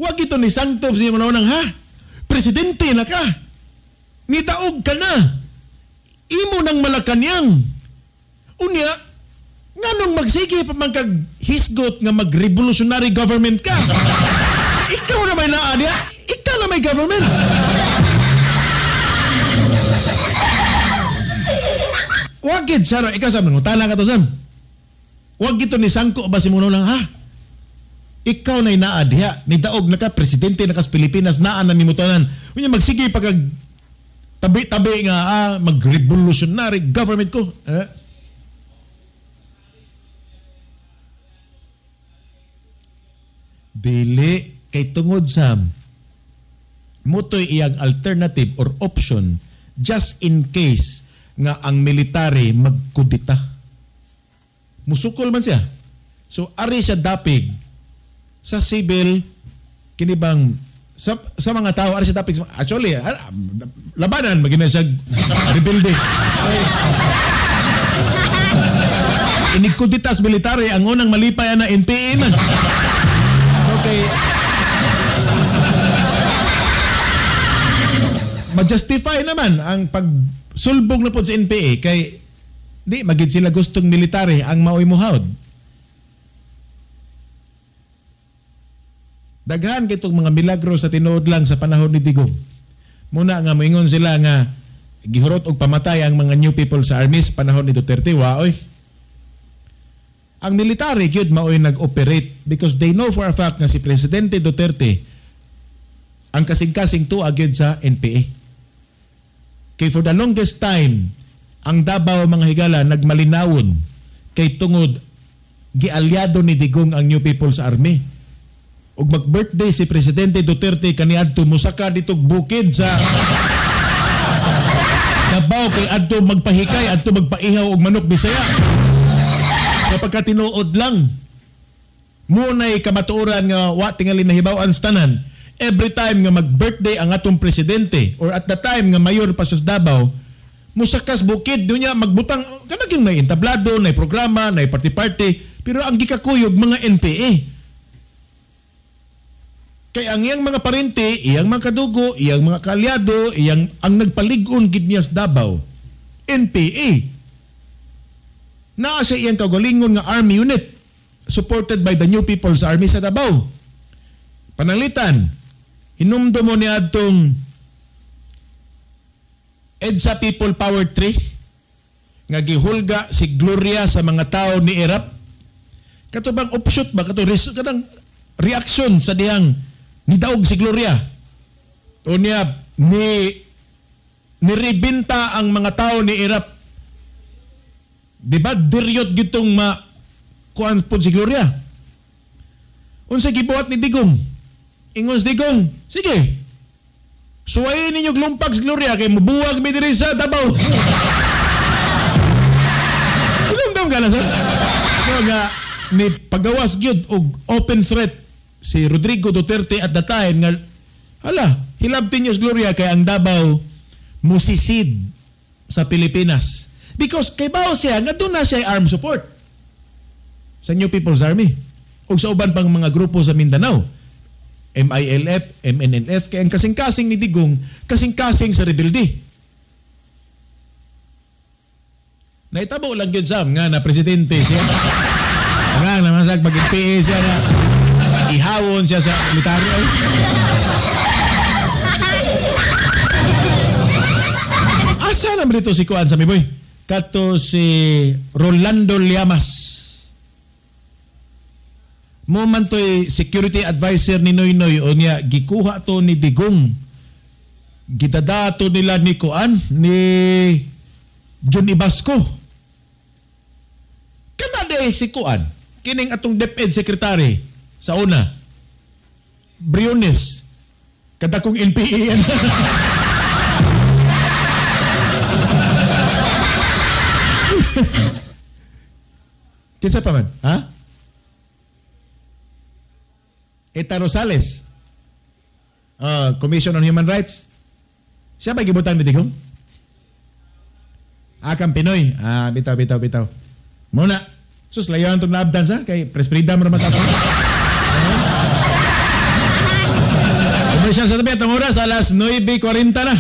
Wag ito ni sangtob sa iyong unang, ha? Presidente na ka. Nitaog ka na. Imo ng Malacanang. Unya, nganong magsige pa man kag hisgot nga mag-revolutionary government ka? Ikaw na may naa niya. Ikaw na may government. Wag gid, Saro. Ikaw, Sam, nangutana ka to, Sam. Wag gito ni sangko ba si Muno lang, ha? Ikaw na naa diha. Nidaog na ka, presidente na ka sa Pilipinas, naa na nimo tanan. Unya, magsige pa kag tabi-tabi nga, mag-revolutionary government ko. Eh? Dili kay tungod sa mutoy iyang alternative or option just in case nga ang military magkudita. Musukol man siya. So ari siya dapig sa civil kinibang sa mga tao ari siya dapig. Actually, labanan magina siya rebuilding. Inig kudita sa military ang unang malipay na NPA man. Okay. Ma-justify naman ang pagsulbong na po sa NPA kay di magid sila gustong military ang maoy muhawd. Daghan kitong mga milagro sa tinuod lang sa panahon ni Digong. Muna nga moingon sila nga gihurot og pamatay ang mga New People sa Army sa panahon ni Duterte. Waoy. Ang military gyud maoy nag-operate because they know for a fact nga si Presidente Duterte ang kasing-kasing tuwa gyud sa NPA. Kay for the longest time ang Davao mga higala nagmalinawon kay tungod gialyado ni Digong ang New People's Army. Ug mag-birthday si Presidente Duterte kaniadto mosaka ditog bukid sa Davao kay adto magpahikay, adto magpaihaw og manok Bisaya. Kapag katinuod lang munay kamatuoran nga wa tingali nahibaw-an sa tanan. Every time nga mag-birthday ang atong presidente or at the time nga mayor pa sa Davao, musakas bukid dunya magbutang kanang yung nay entablado, nay programa, nay party-party, pero ang gikakuyog mga NPA. Kay ang iyang mga parente, iyang mga kadugo, iyang mga kaalyado, iyang ang nagpalig-on gid niya sa Davao, NPA. Naa siya iyang kaugalingon nga army unit supported by the New People's Army sa Davao. Pananglitan, Hinumdum mo ni adtong EDSA People Power 3 nga gihulga si Gloria sa mga tao ni Erap. Kato bang offshoot ba kato kanang reaksyon sa dihang nidaog si Gloria. O niya ni niribinta ang mga tao ni Erap. Di ba diryot gitong ma kuan pod si Gloria. Unsa gibuhat ni Digong? Ingon si Digong, sige. Suwayin ninyo glumpag si Gloria kay mubuwag mi diri sa Davao. Inumdum ka na sir. So nga ni pagawas gyud og open threat si Rodrigo Duterte at the time nga hala, hilabtin niyo si Gloria kay ang Davao musisid sa Pilipinas. Because kay bao siya nga doon na siya arm support sa New People's Army o sa uban pang mga grupo sa Mindanao, MILF, MNLF, kaya ang kasing-kasing ni Digong, kasing-kasing sa rebelde. Naitabo lang yun Sam nga na presidente siya. Nga naman sa pag-NPA siya na ihawon siya sa militaryo. Asa naman dito si Kuan sa mi boy? Kato si Rolando Llamas. Mo man to'y security advisor ni Noynoy o niya gikuha to ni Digong. Gidada to nila ni Kuan ni John Ibasco. Kanada si Kuan kining atong DepEd secretary sa una. Briones. Kadakong NPA yan. Kinsa pa man? Ha? Eta Rosales. Commission on Human Rights. Siya ba gibutang ni Digong? Akang Pinoy. Ah, bitaw, bitaw, bitaw. Muna. Sus, layan itong naabdan sa kay Press Freedom raman tapos. Commercial sa tabi at ang oras, alas 9:40 na.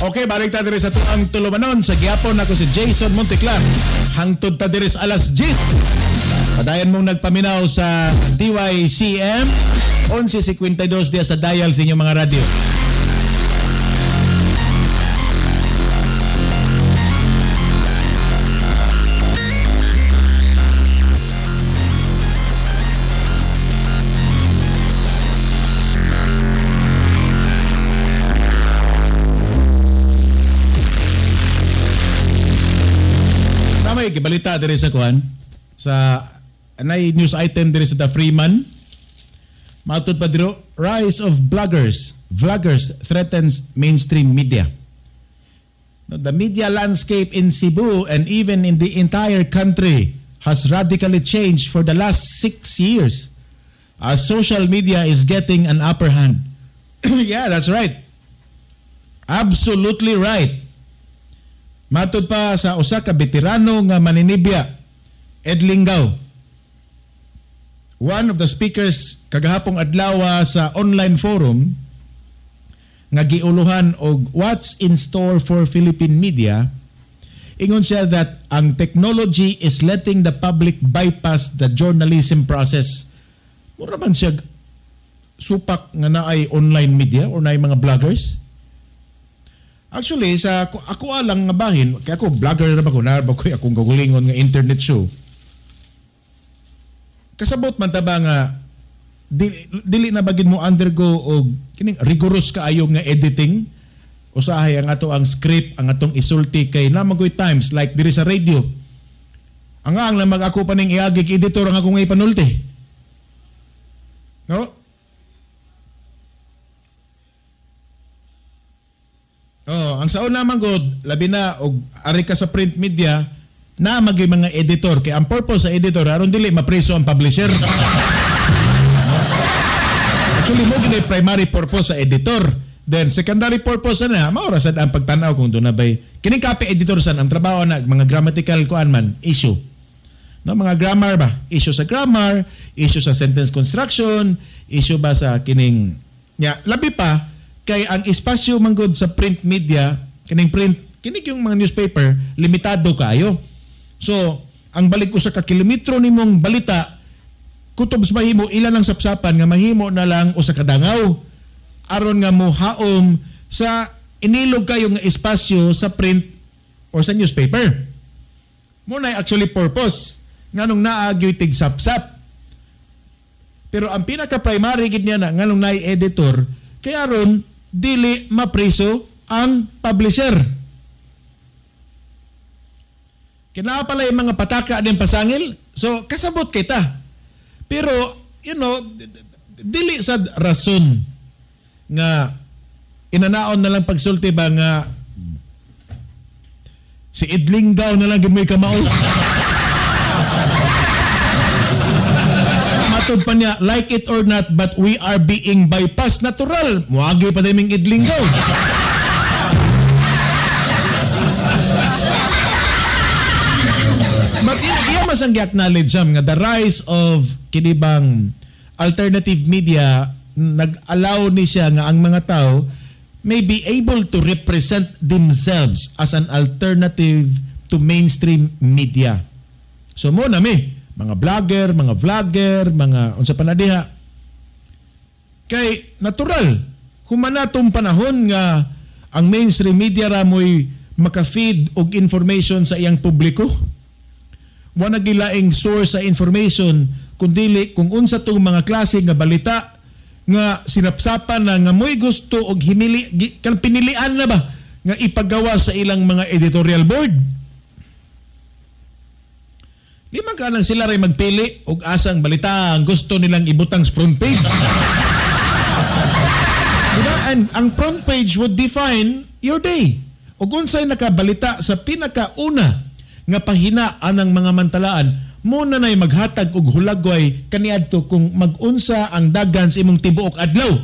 Okay, balik ta diri sa tuang tulumanon. Sa gihapon ako si Jason Monteclar. Hangtod ta diri sa alas 10. Padayon mong nagpaminaw sa DYCM 11:52 diya sa dial sa inyong mga radyo. Gibalita diri sa kuan sa anay news item diri sa The Freeman. Matud pa diro, rise of bloggers, vloggers threatens mainstream media. The media landscape in Cebu and even in the entire country has radically changed for the last 6 years as social media is getting an upper hand. Yeah, that's right. Absolutely right. Matud pa sa usa ka veterano nga maninibya, Ed Lingao. One of the speakers kagahapong adlaw sa online forum nga giuluhan og what's in store for Philippine media, ingon siya that ang technology is letting the public bypass the journalism process. Mura man siya supak nga naay online media or naay mga vloggers. Actually, sa ako alang nga bahin, kaya ako vlogger na ba ko, na ba ko akong gagulingon nga internet show. Kasabot man ta ba nga dili na bagid mo undergo og kining rigorous kaayo nga editing. Usahay ang ato ang script, ang atong isulti kay namagoy times like diri sa radio. Ang ang lamag ako pa ning iagig editor ang akong ipanulti. No? Oh, ang sa una man gud, labi na og ari ka sa print media na maging mga editor kay ang purpose sa editor aron dili mapreso ang publisher. Actually mo gini primary purpose sa editor Then secondary purpose na mao ra sad ang pagtan-aw kung doon na bay kining copy editor san ang trabaho na mga grammatical kuan man issue. No, mga grammar ba? Issue sa grammar, issue sa sentence construction, issue ba sa kining nya labi pa kay ang espasyo manggod sa print media, kining print, kining yung mga newspaper, limitado kayo. So, ang balik usa ka kilometro nimong balita kutob sa mahimo ilan ang sapsapan nga mahimo na lang usa ka dangaw aron nga mohaom sa inilog kayo nga espasyo sa print or sa newspaper. Mo na actually purpose nganong naa gyoy tigsapsap. Pero ang pinaka-primary gid niya na nganong naay editor kay aron dili mapriso ang publisher. Kinaa pala yung mga pataka din pasangil, so kasabot kita. Pero you know, dili sad rason nga inanaon na lang pagsulti ba nga si Idling daw na lang gid may kamao. Matod pa niya, like it or not, but we are being bypassed. Natural, muagi pa din ming Idling daw. But iya mas ang gi-acknowledge siya nga the rise of kinibang alternative media nag-allow ni siya nga ang mga tao may be able to represent themselves as an alternative to mainstream media. So mo na mi, mga blogger, mga vlogger, mga unsa pa na diha. Kay natural, humanatong panahon nga ang mainstream media ra mo'y maka-feed og information sa iyang publiko. Wa na gilaing source sa information kundili kung unsa tong mga klase nga balita nga sinapsapan na nga mo'y gusto og himili kan pinilian na ba nga ipagawa sa ilang mga editorial board. Di man ka nang sila ray magpili og asang balita ang gusto nilang ibutang sa front page. Diba? And ang front page would define your day. Og unsay nakabalita sa pinakauna nga pahina anang mga mantalaan, muna na'y maghatag og hulagway kaniadto kung magunsa ang dagan sa imong tibuok adlaw.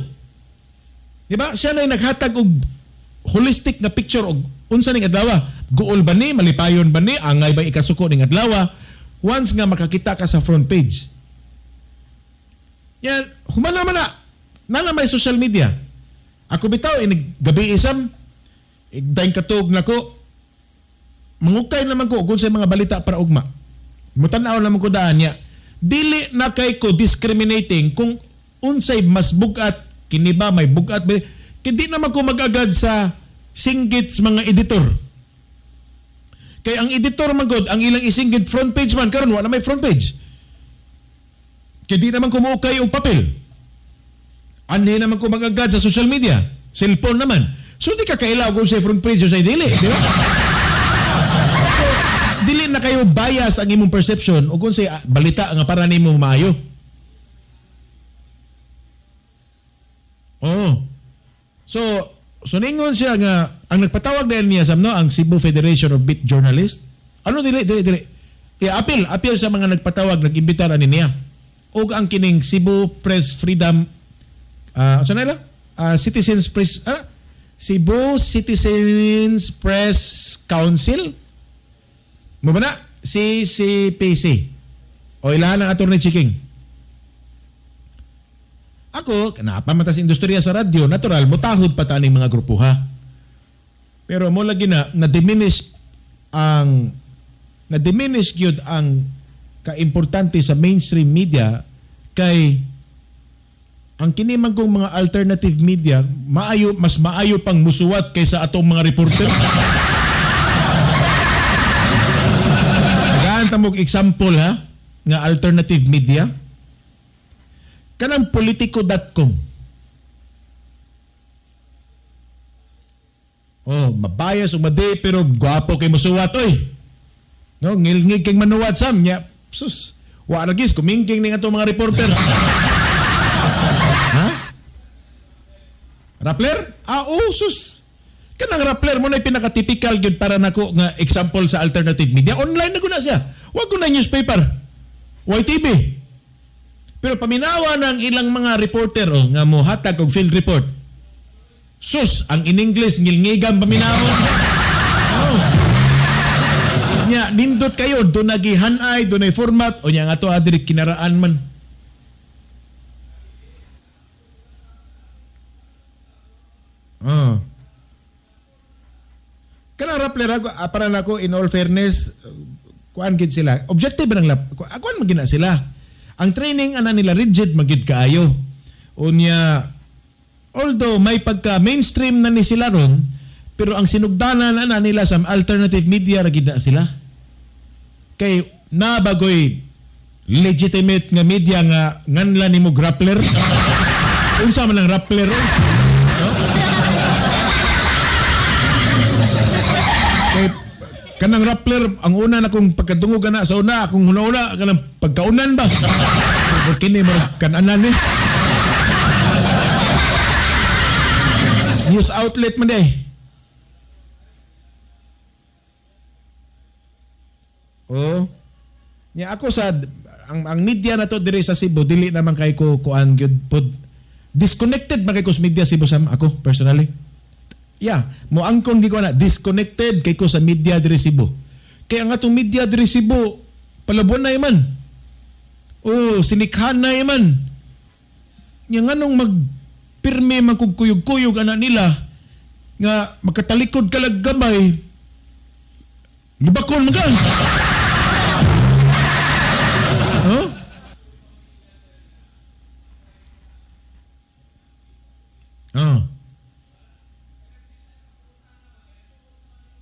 Diba? Siya na'y naghatag og holistic nga picture og unsa ning adlaw. Guol ba ni, malipayon ba ni, angay ba ikasuko ning adlaw? Once nga makakita ka sa front page. Yan, humana man na. Nana may social media. Ako bitaw, inig gabi isam, igdaing katog nako, mangukay naman ko kung sa mga balita para ugma. Mutanaw naman ko daan niya. Dili na kay ko discriminating kung unsay mas bugat, kini ba may bugat, kay di naman ko mag-agad sa singgit sa mga editor. Kay ang editor man gud, ang ilang isinggit front page man karon wa na may front page. Kay di naman ko moukay og papel. Anhi naman ko mag-agad sa social media, cellphone naman. So di ka kailaw kung sa front page o sa dili, di ba? So, dili na kayo bias ang imong perception o kung sa balita nga para nimo maayo. Oo. So ningon siya nga ang nagpatawag dahil niya sa no ang Cebu Federation of Beat Journalists. Ano dili dili dili. I-appeal, appeal sa mga nagpatawag, nag-imbitar ani niya. Og ang kining Cebu Press Freedom sa nila? Citizens Press Cebu Citizens Press Council. Mo ba na? CCPC. O ilahan ang Attorney Chiking. Ako, kanapa man ta sa industriya sa radyo, natural, mutahod pa ta ning mga grupo ha. Pero mo lagi na, na-diminish gyud ang kaimportante sa mainstream media kay ang kini man kong mga alternative media, maayo, mas maayo pang musuwat kaysa atong mga reporter. Tagaan ta mog example ha, nga alternative media. Kanang politico.com. Oh, mabayas o madi pero gwapo kay musuwat oy. No, ngilngig kay manuwat sam nya. Sus, wa ra gis kumingking ning atong mga reporter. Ha? Rappler? Ah, oh, sus. Kanang Rappler mo na pinaka-typical gyud para nako nga example sa alternative media. Online na gud na siya. Wa gud na newspaper. YTV. Pero paminawa ng ilang mga reporter oh, nga mohatag og field report. Sus, ang in English ngilngigan paminawon. Oh. Nya nindot kayo do nagihanay, do nay format o nya nga to adiri kinaraan man. Oh. Kanang Rappler ako, para nako in all fairness, kuan gid sila. Objective nang lap. Kuan man gina sila. Ang training ana nila rigid magid kaayo. Unya although may pagka mainstream na ni sila ron, pero ang sinugdanan ana nila sa alternative media ra gid na sila. Kay nabagoy legitimate nga media nga nganla nimo Rappler. Unsa man ang Rappler? No? Kay kanang Rappler ang una na kong pagkadungog ana sa una akong una-una kanang pagkaunan ba. Pero kini murag kananan ni. News outlet man day. Oh. Nya ako sa ang media na to diri sa Cebu dili naman kay ko kuan gyud pod. Disconnected man kay ko sa media Cebu sam ako personally. Yeah, mo angkon gi ko na disconnected kay ko sa media diri Cebu. Kay ang atong media diri Cebu palabuan na man. Oh, sinikhan na man. Nya nganong mag pirme man kog kuyog-kuyog ana nila nga makatalikod kalag gamay. Lubakon man ka. Huh? Oh.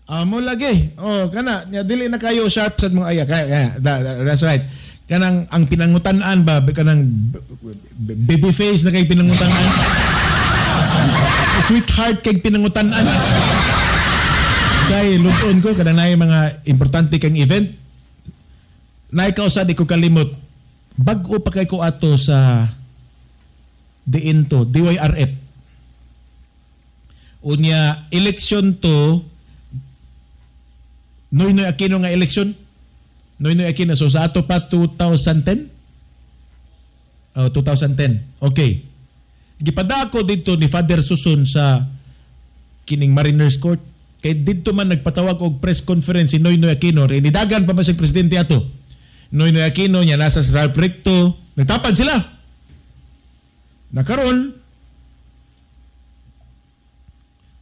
Amo lagi. Oh, kana nya dili na kayo sharp sa mga aya. Kaya, that's right. Kanang ang pinangutan-an ba kanang baby face na kay pinangutan-an. Sweetheart kay pinangutan-an. Say luton ko kanang naay mga importante kang event. Naay kausa di ko kalimot. Bag-o pa kay ko ato sa diin to, DYRF. Unya election to Noynoy Aquino nga election. Noynoy Aquino. So sa ato pa 2010? Oh, 2010. Okay. Gipadako dito ni Father Susun sa kining Mariners Court. Kay dito man nagpatawag og press conference si Noynoy Aquino. Rinidagan pa ba siya presidente ato? Noynoy Aquino niya nasa sa Ralph Recto. Nagtapad sila. Nakaron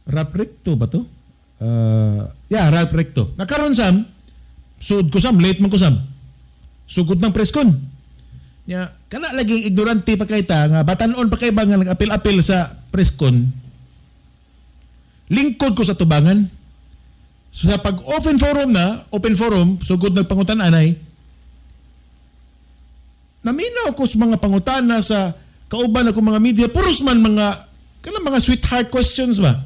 Ralph Recto ba to? Yeah, Ralph Recto. Nakaron sam, suod ko sam, late man ko sam. Sugod ng press con. Nya, kana laging ignorante pa kay ta nga batan-on pa kay ba nga nag-apil-apil sa press con. Lingkod ko sa tubangan. So, sa pag open forum na, open forum, sugod nagpangutan anay. Naminaw ko sa mga pangutana sa kauban ako mga media, puros man mga kanang mga sweetheart questions ba.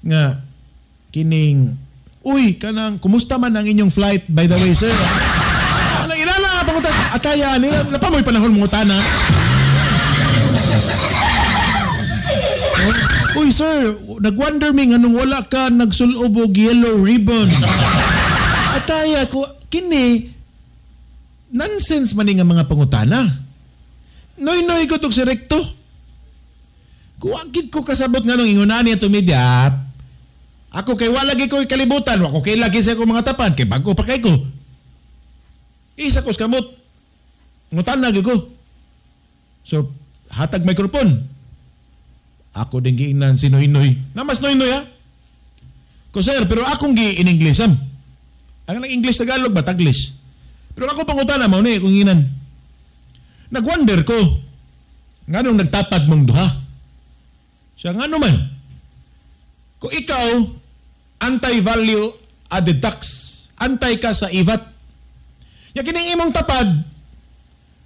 Nga kining uy kanang kumusta man ang inyong flight by the way sir. Anang inala nga pangutan ataya nila napamoy panahon mangutana. Uy sir, nagwonder mi nganong wala ka nagsulob og yellow ribbon. Ataya ko kini nonsense man nga mga pangutana. Noy-noy ko tog si Recto. Kuwagid ko kasabot nganong ingunani ato media. Ako kay wala gi ko kalibutan, wa ko kay lagi sa akong mga tapan kay bago pa kay ko. Isa ko sa kamot. Ngutana gyud ko. So hatag microphone. Ako din giingnan si Noynoy. Namas Noynoy ha. Ko sir, pero akong gi in English am. Ang nang English Tagalog ba Taglish. Pero ako pangutana mao ni kung inginan. Nagwonder ko nganong nagtapad mong duha. Siya ngano man. Kung ikaw anti-value added tax, anti ka sa IVAT. Ya kining imong tapad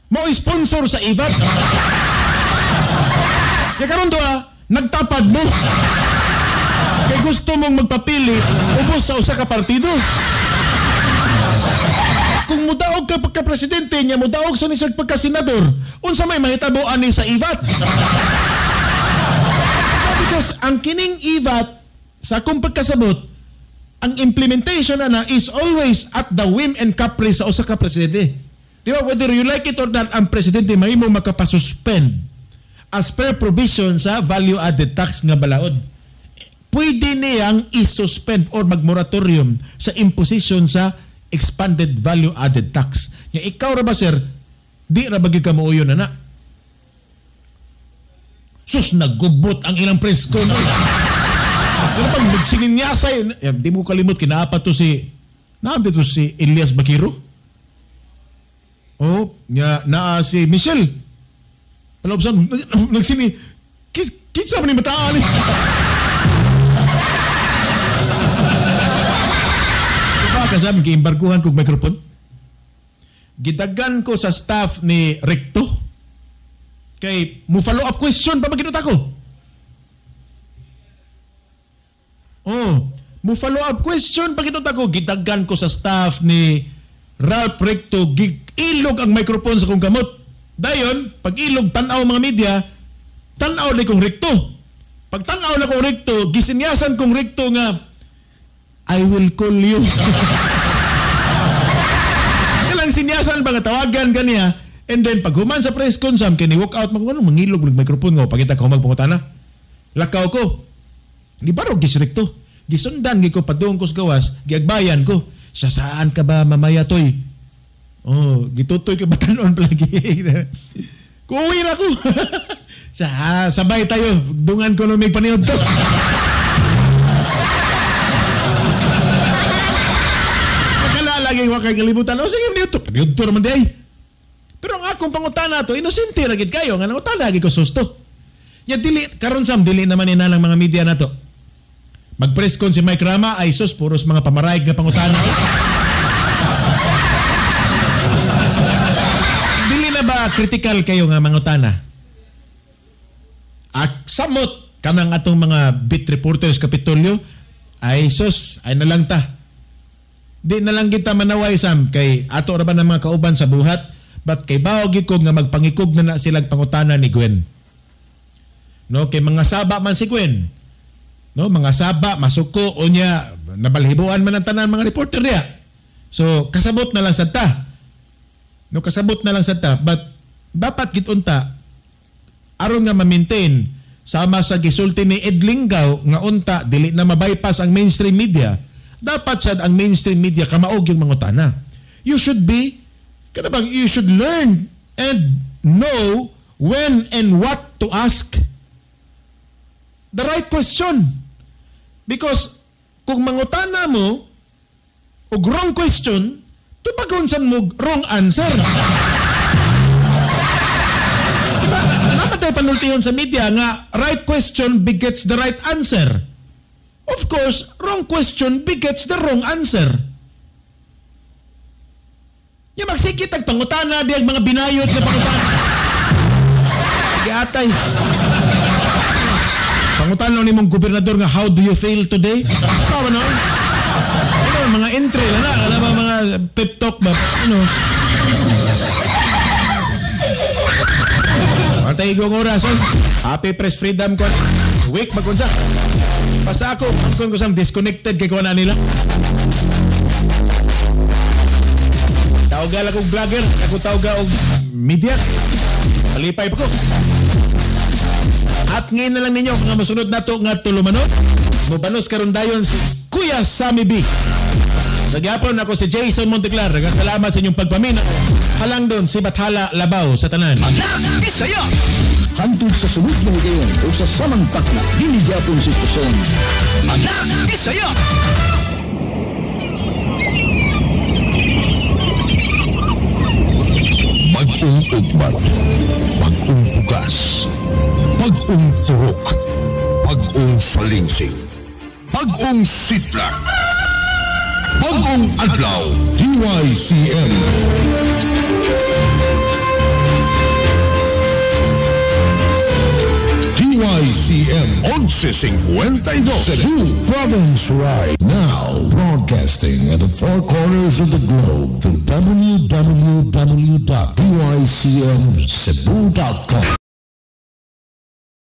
mo sponsor sa IVAT. Ya karon duha nagtapad mo. Kay gusto mong magpapili ubos sa usa ka partido. Kung mudaog ka pagka-presidente niya, mudaog sa nisag pagka-senador, unsa may mahitabo ani sa IVAT? Because ang kining IVAT, sa akong pagkasabot, ang implementation na is always at the whim and caprice sa usa ka presidente. Di ba? Whether you like it or not, ang presidente mahimo makapasuspend as per provision sa value added tax nga balaod. pwede niyang i-suspend or mag-moratorium sa imposition sa expanded value added tax. Nya ikaw ra ba, sir, di ra ba gyud ka muuyon na na? Sus, naggubot ang ilang press con. Pero pag nagsininyasay, di mo kalimot, kinaapa to si, naam dito si Elias Bakiro. Oh, nga naa si Michelle. Palobsan, nagsini, kinsa man ni mataan ni? Diba, kasam, giimbarguhan kog microphone. Gidagan ko sa staff ni Recto. Kay, mo follow up question pa maginuta ko. Oh, mo follow up question pa ginuta ko. Gidagan ko sa staff ni Ralph Recto, ilog ang microphone sa kong kamot. Dayon, pag ilog tan-aw mga media, tan-aw na kong Recto. Pag tan-aw na kong Recto, gisinyasan kong Recto nga, I will call you. Ilang sinyasan ba nga tawagan kaniya? And then, pag human sa press con, sam, kini walk out, ano, mangilog ng microphone nga, pagkita ko magpangutana. Lakaw ko. Di ba ro, gisrekto? Gisundan, gi ko, padung ko sa gawas, giagbayan ko. Sa saan ka ba mamaya, toy? Oh, gitutoy ko batanon palagi. Kuwi na ko. Sa, sabay tayo, dungan ko nung may paniod to. Magkala lagi wakay kalibutan. Oh, sige, paniod to. Paniod to naman di ay. Pero ang akong pangutana to, inosente ra gid kayo nga nangutana lagi ko susto. Ya dili karon sam dili naman ina ng mga media nato. Mag-press con si Mike Rama ay sus puros mga pamaraig nga pangutana. Dili na ba critical kayo nga mangutana? At samot kanang atong mga beat reporters Kapitolyo ay sus ay nalang ta. Di na lang kita manaway sam kay ato ra ba ng mga kauban sa buhat. But kay bawo gid ko nga magpangikog na na silang pangutana ni Gwen. No, kay mga saba man si Gwen. No, mga saba masuko o niya nabalhibuan man ang tanan mga reporter niya. So kasabot na lang sad ta. No, kasabot na lang sad ta, but dapat gid unta aron nga ma-maintain sama sa gisulti ni Ed Lingao nga unta dili na ma-bypass ang mainstream media. Dapat sad ang mainstream media kamaog yung mangutana. You should be kada bang you should learn and know when and what to ask the right question. Because kung mangutana mo og wrong question, tubagon sad mo wrong answer. Diba? Dapat tayo panultihon sa media nga right question begets the right answer. Of course, wrong question begets the wrong answer. Ya magsikit ang pangutana diyang mga binayot na pangutana. Giatay. Pangutana ni mong gobernador nga how do you feel today? Sawa no? Ano, mga entry na na, alam ba, mga pep talk ba? Ano? Antay igong oras. Oh. Happy Press Freedom ko. Week magunsa. Basta ako, ang ko sang disconnected kay kuha na nila. Tawag akong vlogger, ako tawag og media. Malipay pa ko. At ngayon na lang ninyo, mga masunod na to nga tulumanon. Mubanos karon dayon si Kuya Sammy B. Nagyapon ako si Jason Monteclar. Salamat sa inyong pagpamina. Halang doon si Bathala Labaw sa tanan. Anak, Bisaya! Hantod sa sunod na higayon o sa samang takna, dili gyapon sa istasyon. Anak, Bisaya! Bagong ugmat, bagong bugas, bagong turok, bagong salingsing, bagong sitla, bagong adlaw, DYCM. DYCM 1152 Cebu Province right now, broadcasting at the four corners of the globe to www.dycmcebu.com.